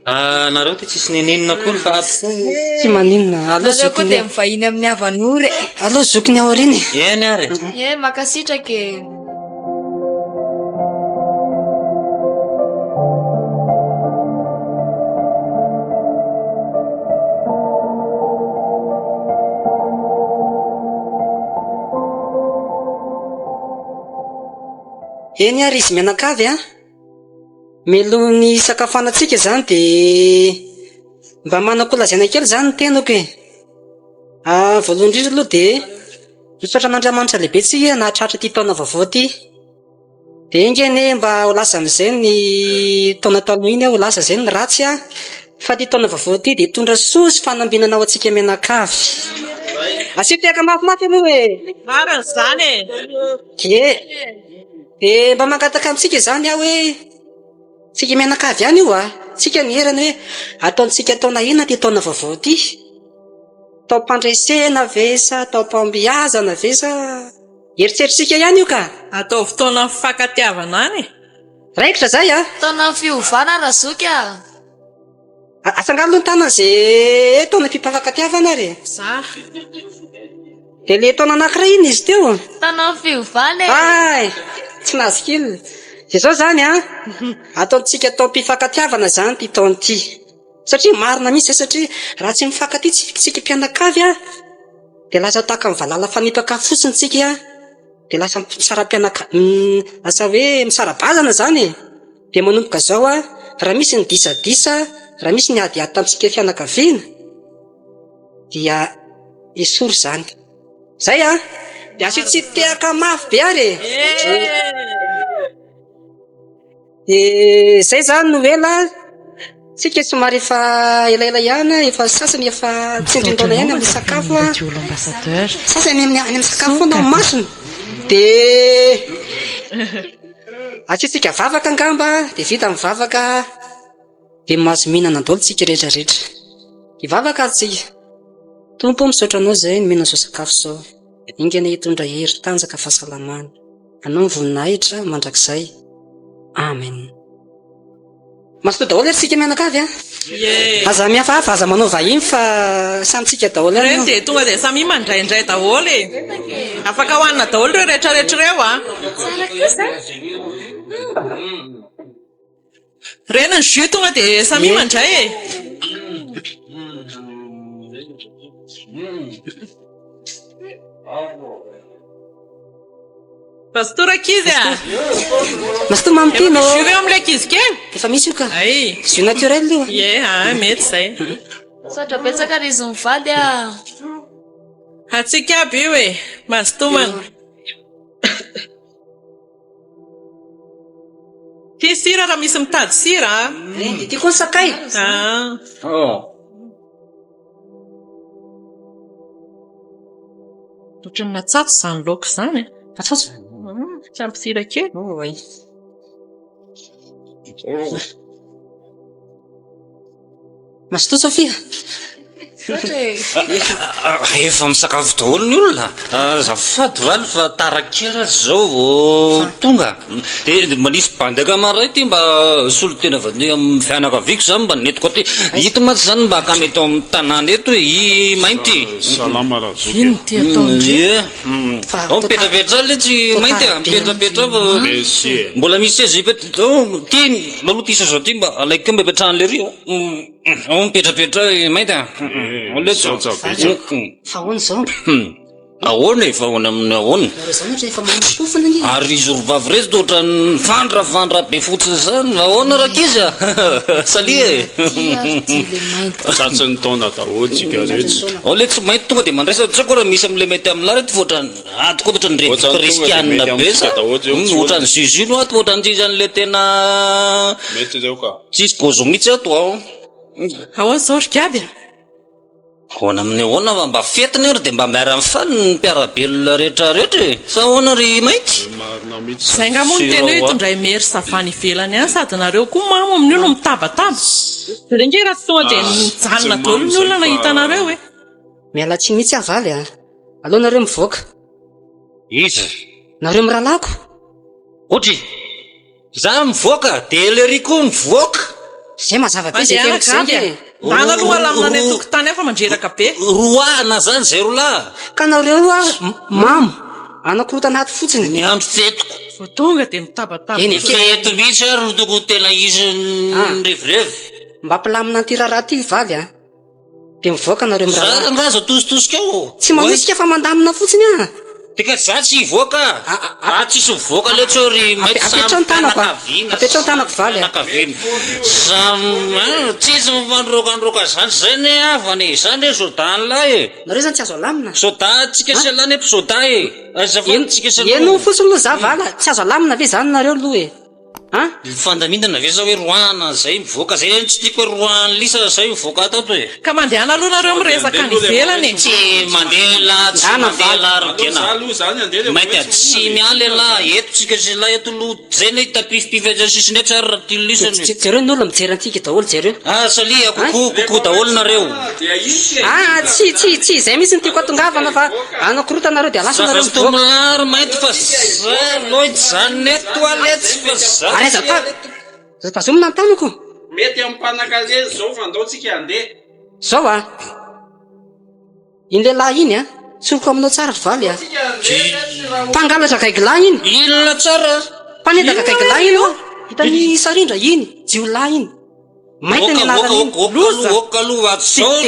G: Ah, nareo ty tsisy neninona akory fa ato koa.
B: Tsy maninona. Aleo
D: Nareo koa
B: zokiny.
D: dia mivahiny amin'ny havan'ora e.
B: Aleo zokiny aoriana e.
G: Eny ary.
D: Ie, mankasitraka e.
B: Eny ary izy mianakavy a. Mialohan'ny hisakafoanantsika izany dia mba manan-kolazaina kely izany ny tenako e. Ah, voalohany indrindra aloha dia misaotra an'Andriamanitra lehibe tsika nahatratra ity taona vaovao ity. Dia enga anie mba ho lasa amin'izay ny taona taloha iny, ho lasa izay ny ratsy an, fa ity taona vaovao ity dia hitondra soa sy fanambinana ho antsika mianakavy. Asio tehaka mafimafy aloha e!
C: Marina izany e!
B: Ie! Dia mba mangataka amintsika izany aho hoe, tsika mianakavy ihany io a! Tsika ny herana hoe ataontsika taona inona ity taona vaovao ity? Taom-pandresena ve sa taom-pahombiazana ve sa eritreritritsika ihany io ka!
C: Ataovy taonan'ny fifankatiavana any e!
B: Raikitra izay a!
D: Taonan'ny fiovana Razoky a!
B: Atsangano aloha ny tanana ze taona mpifankatiavana ary e.
C: Za.
B: Dia le taona anankiray iny izy teo.
D: Taona fiovana e.
B: Hay! Tsy nahazo kil. Dia zao zany an, ataontsika taom-pifankatiavana zany ity taona ity. Satria marina mihitsy zay satria raha tsy mifankatia tsika mpianakavy an, dia lasa tahaka ny valala fanipaka fotsiny tsika an. Dia lasa misara-pianaka- lasa hoe misara-bazana izany e! Dia manomboka izao an, raha misy ny disadisa, raha misy ny adiady tamintsika fianakaviana, dia esory izany. Izay an! Dia asio tsy tehaka mafy be ary e! Dia izay izany no ela, tsika somary efa elaela ihany, efa sasany efa tsindrin-daona ihany amin'ny sakafo an, sasany any amin'ny sakafo foana ao masony, dia asiantsika vavaka angamba, dia vita ny vavaka, dia mahazo mihinana daholo tsika rehetra rehetra. Hivavaka ary tsika. Tompo ô misaotra anao izay nomena izao sakafo izao, dingana hitondra hery, tanjaka, fahasalamana. Anao ny voninahitra mandrakizay. Amen. Mazotoa daholo ary tsika mianakavy a. Aza mihafahafa, aza manao vahiny fa samy tsika daholo ihany
C: Ireny dia tonga dia samia mandraindray daholo e. Afaka hohanina daholo ireo rehetrarehetra ireo a.
D: Tsara kosa.
C: Ireny ny jus tonga dia samia mandray e. Mazotoa rankizy a!
B: Mazotoa mamy ty no.
C: Efa misy jus ve ao amin'ilay ankizy kely?
B: Efa misy io ka.
C: Ay.
B: Jus naturel io.
C: Ie, ah, mety izay.
D: Misaotra betsaka ry izy mivady a!
C: Antsika aby io e! Mazotoa man. Ty sira raha misy mitady sira a!
B: Dia ty koa ny sakay.
C: Ah. Ohatran'ny natsatso izany laoka izany e.
B: Natsatso?
C: Tsy ampy sira kely.
B: Oay. Mazotoa Sofia.
A: Efa misakafo daholo ny olona. Azafady valy fa tara kely aza izao vao tonga. Dia manisy bandy akama iray ity mba solontena avy aty amin'ny fianakaviako izany mba nentiko aty. Ito mantsy izany mba akama eto amin'ny tanàna eto e, i Mainty.
E: Salama razoky.
C: Inona ity ataon-dry?
A: Ie. Ao mipetrapetra letsy Mainty a, mipetrapetra fa
E: Merci e.
A: mbola misy seza hipetra- ao ty aloha ty seza ty mba alaiko kely mba hipetrahan'ilay ry a. Ao mipetrapetra i Mainty a. Ao letsy.
E: Misaotra betsaka.
B: Fa ahoana izao?
A: Ahoana e, fa ahoana amin'ny ahoana?
B: Nareo zany ohatra efa mamofompofona anie.
A: Ary izy roa vavy ireto toa ohatran'ny mifandrafandra be fotsiny izany. Ahoana rankizy a? Salut e!
E: Tratry ny taona daholo tsika rehetra.
A: Ao letsy mainty tonga dia mandraisa, tsy haiko raha misy amin'ilay mainty amin'lah reto fa ohatran'ny ato koa ohatran'ny revo
E: Ohatran'ny tonga dia
A: kristianina
E: mety
A: be
E: amintsika
A: sa?
E: daholo zao tsy
A: Ohatran'ny zuzu no ato, ohatran'ny tsisy an'ilay tena
E: Mety ireo ka.
A: tsisy bozo mihitsy ato ao.
C: Ahoana izao ry Gaby a?
A: Ahoana amin'ny ahoana fa mba fety ny andro dia mba miara-mifaly ny mpiara-belona rehetra rehetra e! Sa ahoana ry Mainty?
E: Marina mihitsy
C: Zay nga moa no tena hoe hitondray mery savany ivelany any sady nareo koa mamo amin'io no mitabataba. Jereo nge raha tsy tonga dia mijanona daholo ny olona nahita anareo e.
B: Miala tsiny mihitsy aho valy a! Aleo nareo mivoaka.
A: Iza?
B: Nareo miralahiko.
A: Ohatry? Za mivoaka de Ellery koa mivoaka.
B: Zay mazava be zay
C: Mandehana
B: teniko zay
C: Gaby a!
B: nge.
C: Ndana aloha alamina any an-tokotany any fa mandreraka be.
A: Roahina zany zay rolahy.
B: Ka nareo roa mamo anakorotana ato fotsiny.
A: Ny andro fetiko.
C: Vao tonga dia mitabataba.
B: Eny e.
A: Fety mihitsy ary no tokony tena hisy ny revirevy.
B: Mba ampilamina an'ity raharaha ity valy a. Dia mivoaka nareo miraharaha.
A: Za rangaha aza atositosika ao.
B: Tsy manosika fa mandamina fotsiny ah.
A: Dika za tsy hivoaka. Ah tsisy mivoaka letsy eo ry mainty samy
B: Apetrao ny tanako ah.
A: mpianakaviana.
B: Apetrao ny tanako valy ah.
A: Mpianakaviana. Samy ah tsisy mifandroakandroaka zany zay ne havana e. Zany re sodan'lah e.
B: Nareo zany tsy azo alamina.
A: Soda tsika sy elah ne mpisoda e. Azafady tsika sy elah.
B: Henoy fotsiny aloha za vala. Tsy azo alamina ve zany nareo aloha e. An?
A: Ny fandaminana ve sa hoe roahana zay mivoaka zay no tsy tiako hoe roahan'ny lisa zay mivoaka ato ato e.
C: Ka mandehana aloha nareo miresaka any ivelany e.
A: Tsy mandeha elah tsy mandeha elah ry Gena. Mainty a tsy miala elah eto tsika sy elah eto aloha zay ne hitapifipify atsy sisiny etsy ary raha tian'ny lisany.
B: Jereo ny olona mijery antsika daholo jereo.
A: Ah salut a coucou coucou daholo nareo.
B: Ah tsy tsy tsy izay mihitsy no tiako hatongavana fa Anakorotana nareo dia lasa nareo mivoaka.
A: Zava-tomary mainty fa za lointsy zany eto a letsy fa za.
B: Ary aza ta- aza tazomina ny tanako.
E: Mety amin'ny mpanankarena izao fa ndao tsika handeha.
B: Zao a! Iny lehilahy iny a! Tsoriko aminao tsara ry valy a! Mpangalatra gaigilahy iny!
A: Inona tsara?
B: Mpanendaka gaigilahy iny hoa! Hitan'i Sarindra iny, jiolahy iny! Mainty ny anarany iny! Loza!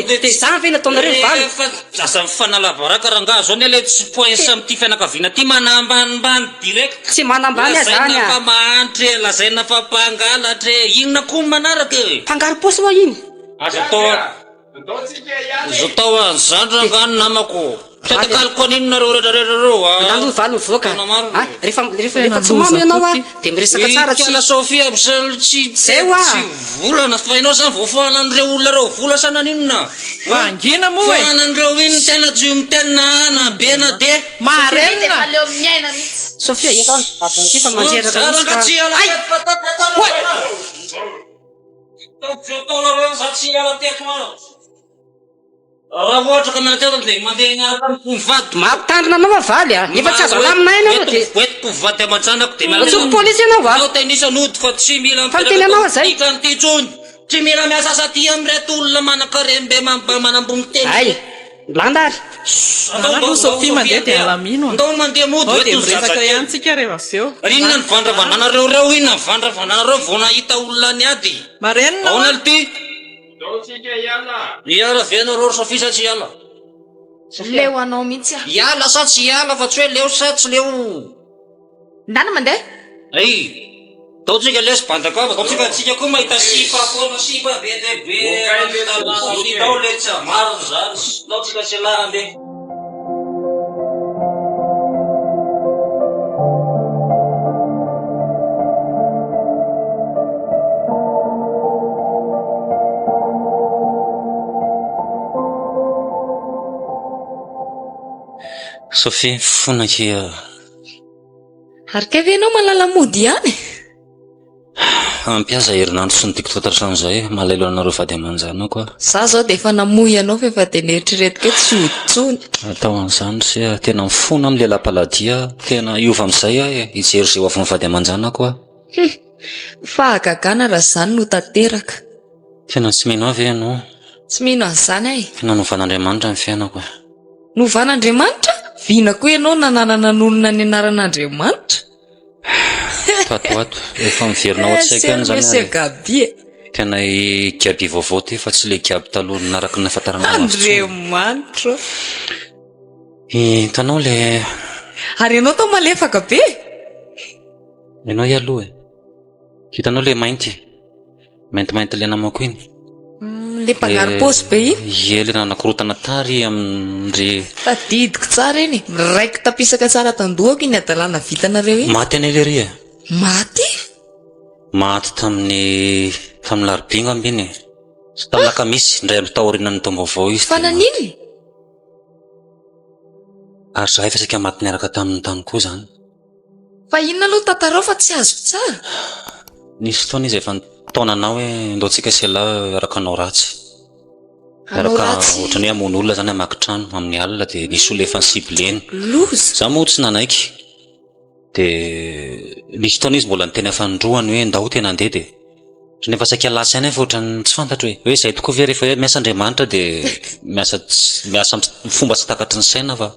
B: Dia izany ve no ataonareo ry valy?
A: Efa aza mifanala baraka rangaha, zao anie le tsy poince amin'ity fianakaviana ity manambanimbany direct.
B: Tsy manambany aho zany a!
A: Lazaina fa mahantra e, lazaina fa mpangalatra e, inona koa ny manaraka e?
B: Mpangaro-paosy hoa iny!
A: Aza atao Aza atao an'izany rangaha ny namako. Tsy atakaloko an'inona nareo rehetra rehetra reo a.
B: Andalo ny valiny mivoaka. A, rehefa rehefa rehefa tsy mamo ianao a, dia miresaka tsara tsy.
A: Ikala Sophia Michel tsy
B: Zay hoa.
A: tsy volana fa ianao zany vao fahanan'ireo olona ireo vola sa naninona?
C: Mangina moa e.
A: Fahanan'ireo iny tena tsy miteny na A na B na D.
C: Marenina.
D: Aleo miaina mihitsy.
B: Sophia, eto an, avy ity fa mandreraka
A: Za
B: mihitsy
A: rangaha
B: ka.
A: tsy hiala
B: Ay!
A: teto fa
B: Oay!
A: Ataovy ataonareo za tsy hiala teto an! Raha ohatra ka miala teto dia mandeha miaraka amiko ny vadiko.
B: Mampitandrina anao aho valy a! Efa tsy azo alamina aina ianao dia.
A: Hoentiko hoentiko vady aman-janako dia miala
B: Antsoiko polisy ianao a!
A: Aleo tenisa nody fa tsy mila
B: Fa niteny anao aho zay.
A: mipetraka eto amin'ity trano ity intsony. Tsy mila miasa asa aty amin'ireto olona manan-karem-be manambony tena
B: Hay!
A: ireto.
B: Landa ary.
C: Ndana aloha Sophie mandeha dia alamino a.
A: Ndao mandeha mody
C: Ao
A: hoe
C: dia
A: toy ny
C: miresaka
A: zazakely.
C: ihany tsika rehefa avy eo.
A: Ary inona ny vandravananareo reo inona ny vandravananareo vao nahita olona niady.
C: Marenina
A: Ahoana
C: hoa.
A: lty?
E: Ndao tsika hiala.
A: Hiala ve nareo ry Sophie sa tsy hiala?
D: Leo anao mihitsy aho.
A: Hiala sa tsy hiala fa tsy hoe leo sa tsy leo.
D: Ndana mandeha.
A: Ay! Ndao tsika lesy bandakava, ndao tsika tsika koa mahita sipa foana, sipa be dia be any tanàna aty, ndao letsy a, marina zany, ndao tsika tsy lahy andeha. Sophie, mifona akia.
D: Ary kay ve ianao mahalala mody ihany e?
G: Ampy aza herinandro tsy nodiko teto hatramin'izay e, malahelo anareo vady aman-janako aho.
D: Za zao dia efa namoy anao fa efa dia neritreretiko hoe tsy hody intsony.
G: Atao an'izany ry se a, tena mifona amin'ny lehilahy-paladia aho, tena hiova amin'izay aho e, hijery izay ho avin'ny vady aman-janako aho.
D: Hum! Fahagagana raha izany no tanteraka.
G: Tena tsy mino ahy ve ianao?
D: Tsy mino an'izany aho e.
G: Tena novan'Andriamanitra ny fiainako e.
D: Novan'Andriamanitra? Vina koa ianao nanana nanonona ny anaran'Andriamanitra?
G: Tato ho ato, efa miverina ao an-tsaiko ihany izany
D: Monsieur
G: ary.
D: Gaby e!
G: Tena i Gaby vaovao ity fa tsy ilay Gaby taloha naraka ny nahafantarana azy intsony.
D: Andriamanitra ô!
G: Hitanao ilay.
D: Ary ianao toa malefaka be e!
G: Ianao aloha e! Hitanao ilay mainty. Maintimainty ilay namako iny.
D: Le mpangaro paosy be iny?
G: Ie, le nanakorotana tary amin-dry.
D: Tadidiko tsara iny, miraiki-tapisaka tsara tandohako iny hadalana vitanareo iny.
G: Maty anie lery e.
D: Maty?
G: Maty tamin'ny tamin'ny larobia angamba iny e. Tamin'ny lakamisy, indray andro taorianan'ny taom-baovao izy.
D: Fa naninona?
G: Ary zahay efa saika maty niaraka taminy tany koa izany.
D: Fa inona aloha tantarao fa tsy azoko tsara?
G: Nisy fotoana izy efa nitaona anah hoe ndao tsika sy elah hiaraka hanao ratsy.
D: Hanao
G: Hiaraka
D: ratsy?
G: ohatran'ny hoe hamono olona zany hamaky trano amin'ny alina dia nisy olona efa ni-cibleny.
D: Loza!
G: Za moa tsy nanaiky. Dia nisy fotoana izy mbola niteny fanindroany hoe ndao tena handeha dia ohatran'ny efa saika lasa ihany aho fa ohatran'ny tsy fantatro e. Hoe izay tokoa ve rehefa hoe miasa Andriamanitra dia miasa miasa amin'ny fomba tsy takatry ny saina fa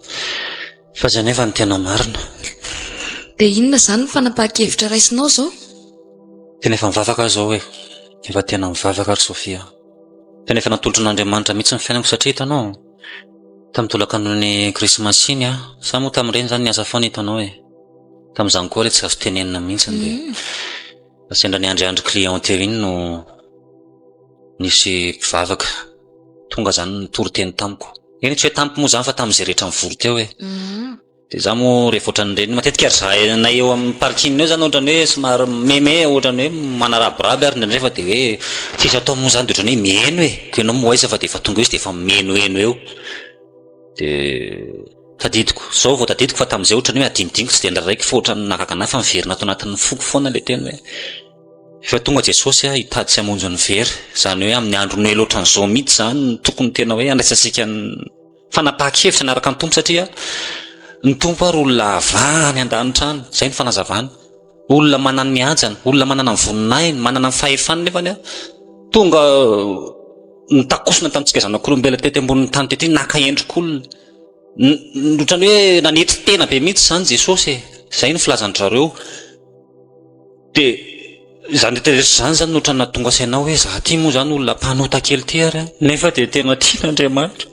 G: Fa izay anefa no tena marina.
D: Dia inona izany ny fanapahan-kevitra raisinao izao?
G: Tena efa mivavaka aho izao e. Efa tena mivavaka ry Sophia a. Tena efa natolotrin'Andriamanitra mihitsy ny fiainako satria hitanao, tamin'ny tolakandron'ny krismasy iny aho, za moa tamin'ireny izany niasa foana hitanao e. Tamin'izany koa ilay tsy azo tenenina mihitsy dia sendra niandriandry client teo iny no nisy mpivavaka tonga izany nitory teny tamiko. Eny tsy hoe tamiko moa izany fa tamin'izay rehetra nivory teo e. Dia izaho moa rehefa ohatran'ireny, matetika ry zahay eo amin'ny parking eo izany ohatran'ny hoe somary meme, ohatran'ny hoe manarabiraby ary indraindray fa dia hoe tsisy atao moa izany dia ohatran'ny hoe miheno e. Ko ianao moa aiza fa dia efa tonga eo izy dia efa mihenoheno eo. Dia tadidiko, izao vao tadidiko fa tamin'izay ohatran'ny hoe adinodinoko tsy dia niraraiko fa ohatran'ny nahagaga an'ahy fa niverina ato anatin'ny foko foana ilay teny hoe Efa tonga Jesosy hitady sy hamonjy ny very. Izany hoe amin'ny andro Noely ohatran'izao mihitsy izany no tokony tena hoe handraisantsika ny fanapahan-kevitra hanaraka ny Tompo satria ny Tompo ary olona avy any an-danitra any, izay ny fanazavana. Olona manana ny hajany, olona manana ny voninahiny, manana ny fahefany nefany. Tonga nitakosona tamintsika zanak'olombelona tety ambonin'ny tany tety, naka endrik'olona. Ohatran'ny hoe nanetry tena be mihitsy izany Jesosy e. Izay no filazan-dry zareo. Dia izany rehetra rehetra izany izany no ohatran'ny nahatonga saina ahy hoe izaho ity moa izany olona mpanota kely ity ary an, nefa dia tena tian'Andriamanitra.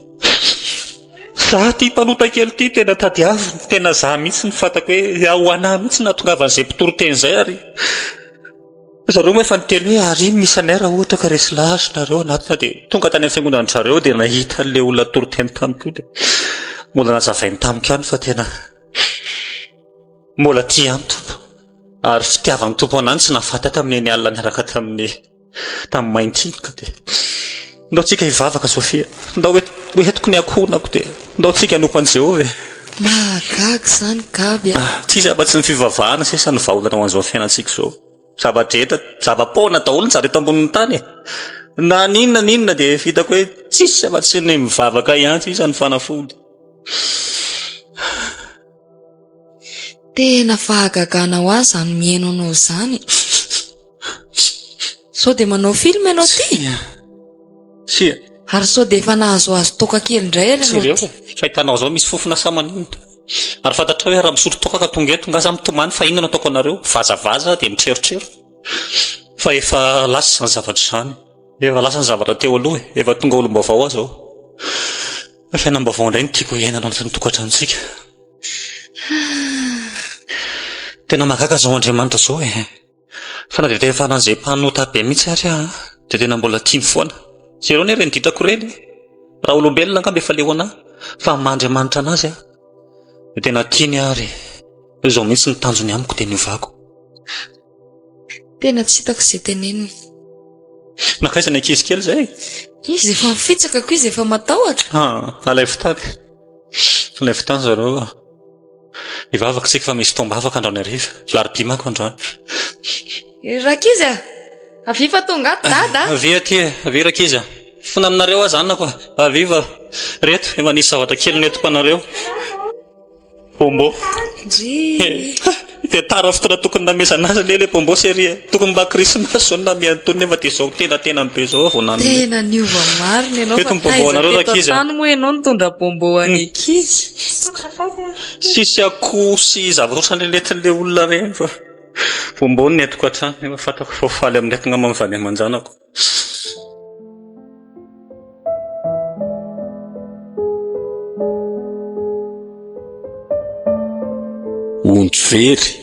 G: Izaho ity mpanota kely ity tena tadiaviny, tena izaho mihitsy no fantako hoe ho an'ahy mihitsy no nahatongavan'izay mpitory teny izay ary zareo moa efa niteny hoe ary iny misy anay raha ohatra ka resy lahatra nareo hanatona dia tonga tany amin'ny fiangonan-dry zareo dia nahita an'ilay olona nitory teny tamiko io dia mbola nazavainy tamiko ihany fa tena Mbola tia ihany Tompo. Ary fitiavan'ny Tompo anah no tsy nahafaty ahy tamin'iny alina niaraka tamin'ny tamin'ny mainty iny ka dia ndao tsika hivavaka Sofia. Ndao ho entiko ny ankohonako dia ndao tsika hanompo an'i Jehovah e.
D: Mahagaga izany Gaby a.
G: Tsisy afa-tsy ny fivavahana sisa no vahaolana ho an'izao fiainantsika izao. Zava-drehetra, zava-poana daholo ny zary eto ambonin'ny tany e. Na n'inona n'inona dia hitako hoe tsisy afa-tsy ny mivavaka ihany sisa no fanafody.
D: Tena fahagagana ho ahy izany mihaino anao izany. Sao dia manao film ianao ty?
G: Tsia. Tsia.
D: Ary sao dia efa nahazoazo toaka kely indray ary ianao ty?
G: Fa hitanao izao misy fofona sa maninona? Ary fantatrao hoe raha misotro toaka ka tonga eto nga za mitomany fa inona no ataoko anareo? Vazavaza dia mitrerotrero. Fa efa lasa izany zavatra izany. Efa lasa ny zavatra teo aloha e. Efa tonga olom-baovao aho izao. Fa fiainam-baovao indray no tiako hiainana ao anatin'ny tokantranontsika. Tena mahagaga izao Andriamanitra izao e. Fa na dia tena faran'izay mpanota be mihitsy ary aho dia tena mbola tiany foana. Jereo anie ireny ditrako ireny e. Raha olombelona angamba efa leo an'ahy, fa amin'ny maha Andriamanitra an'azy aho dia tena tiany aho ary izao mihitsy ny tanjony amiko dia ny hovako.
D: Tena tsy hitako izay tenenina.
G: Nankaiza ny ankizy kely izay?
D: Izy efa mifitsaka ko izy efa matahotra.
G: Ah, alaivo tany. Alaivo tany zareo. Hivavaka isika fa misy fotoam-bavaka androany hariva. Alarobia manko androany.
D: Rankizy a! Avia fa tonga ato dada a!
G: Avia aty e! Avia rankizy a! Mifona aminareo aho zanako a! Avia fa reto efa nisy zavatra kely nentiko anareo. Bonbon.
D: Ndry.
G: Dia tara fotoana tokony namezana azy anie ilay bonbon chérie e. Tokony mba Christmas izao no namehany tony nefa dia izao tenantenany be izao vao nanome.
D: Tena niova marina ianao
G: Eto
D: fa
G: ny bonbon
D: taiza
G: anareo
D: teto
G: rankizy a.
D: an-tany moa ianao nitondra bonbon ho an'ny ankizy.
G: Tsisy akoho sy zavatra ohatran'ilay nentin'ilay olona ireny fa bonbon no nentiko hatrany nefa fantako fa ho faly amin'ireto angamba ny vady aman-janako.
E: Ondry very.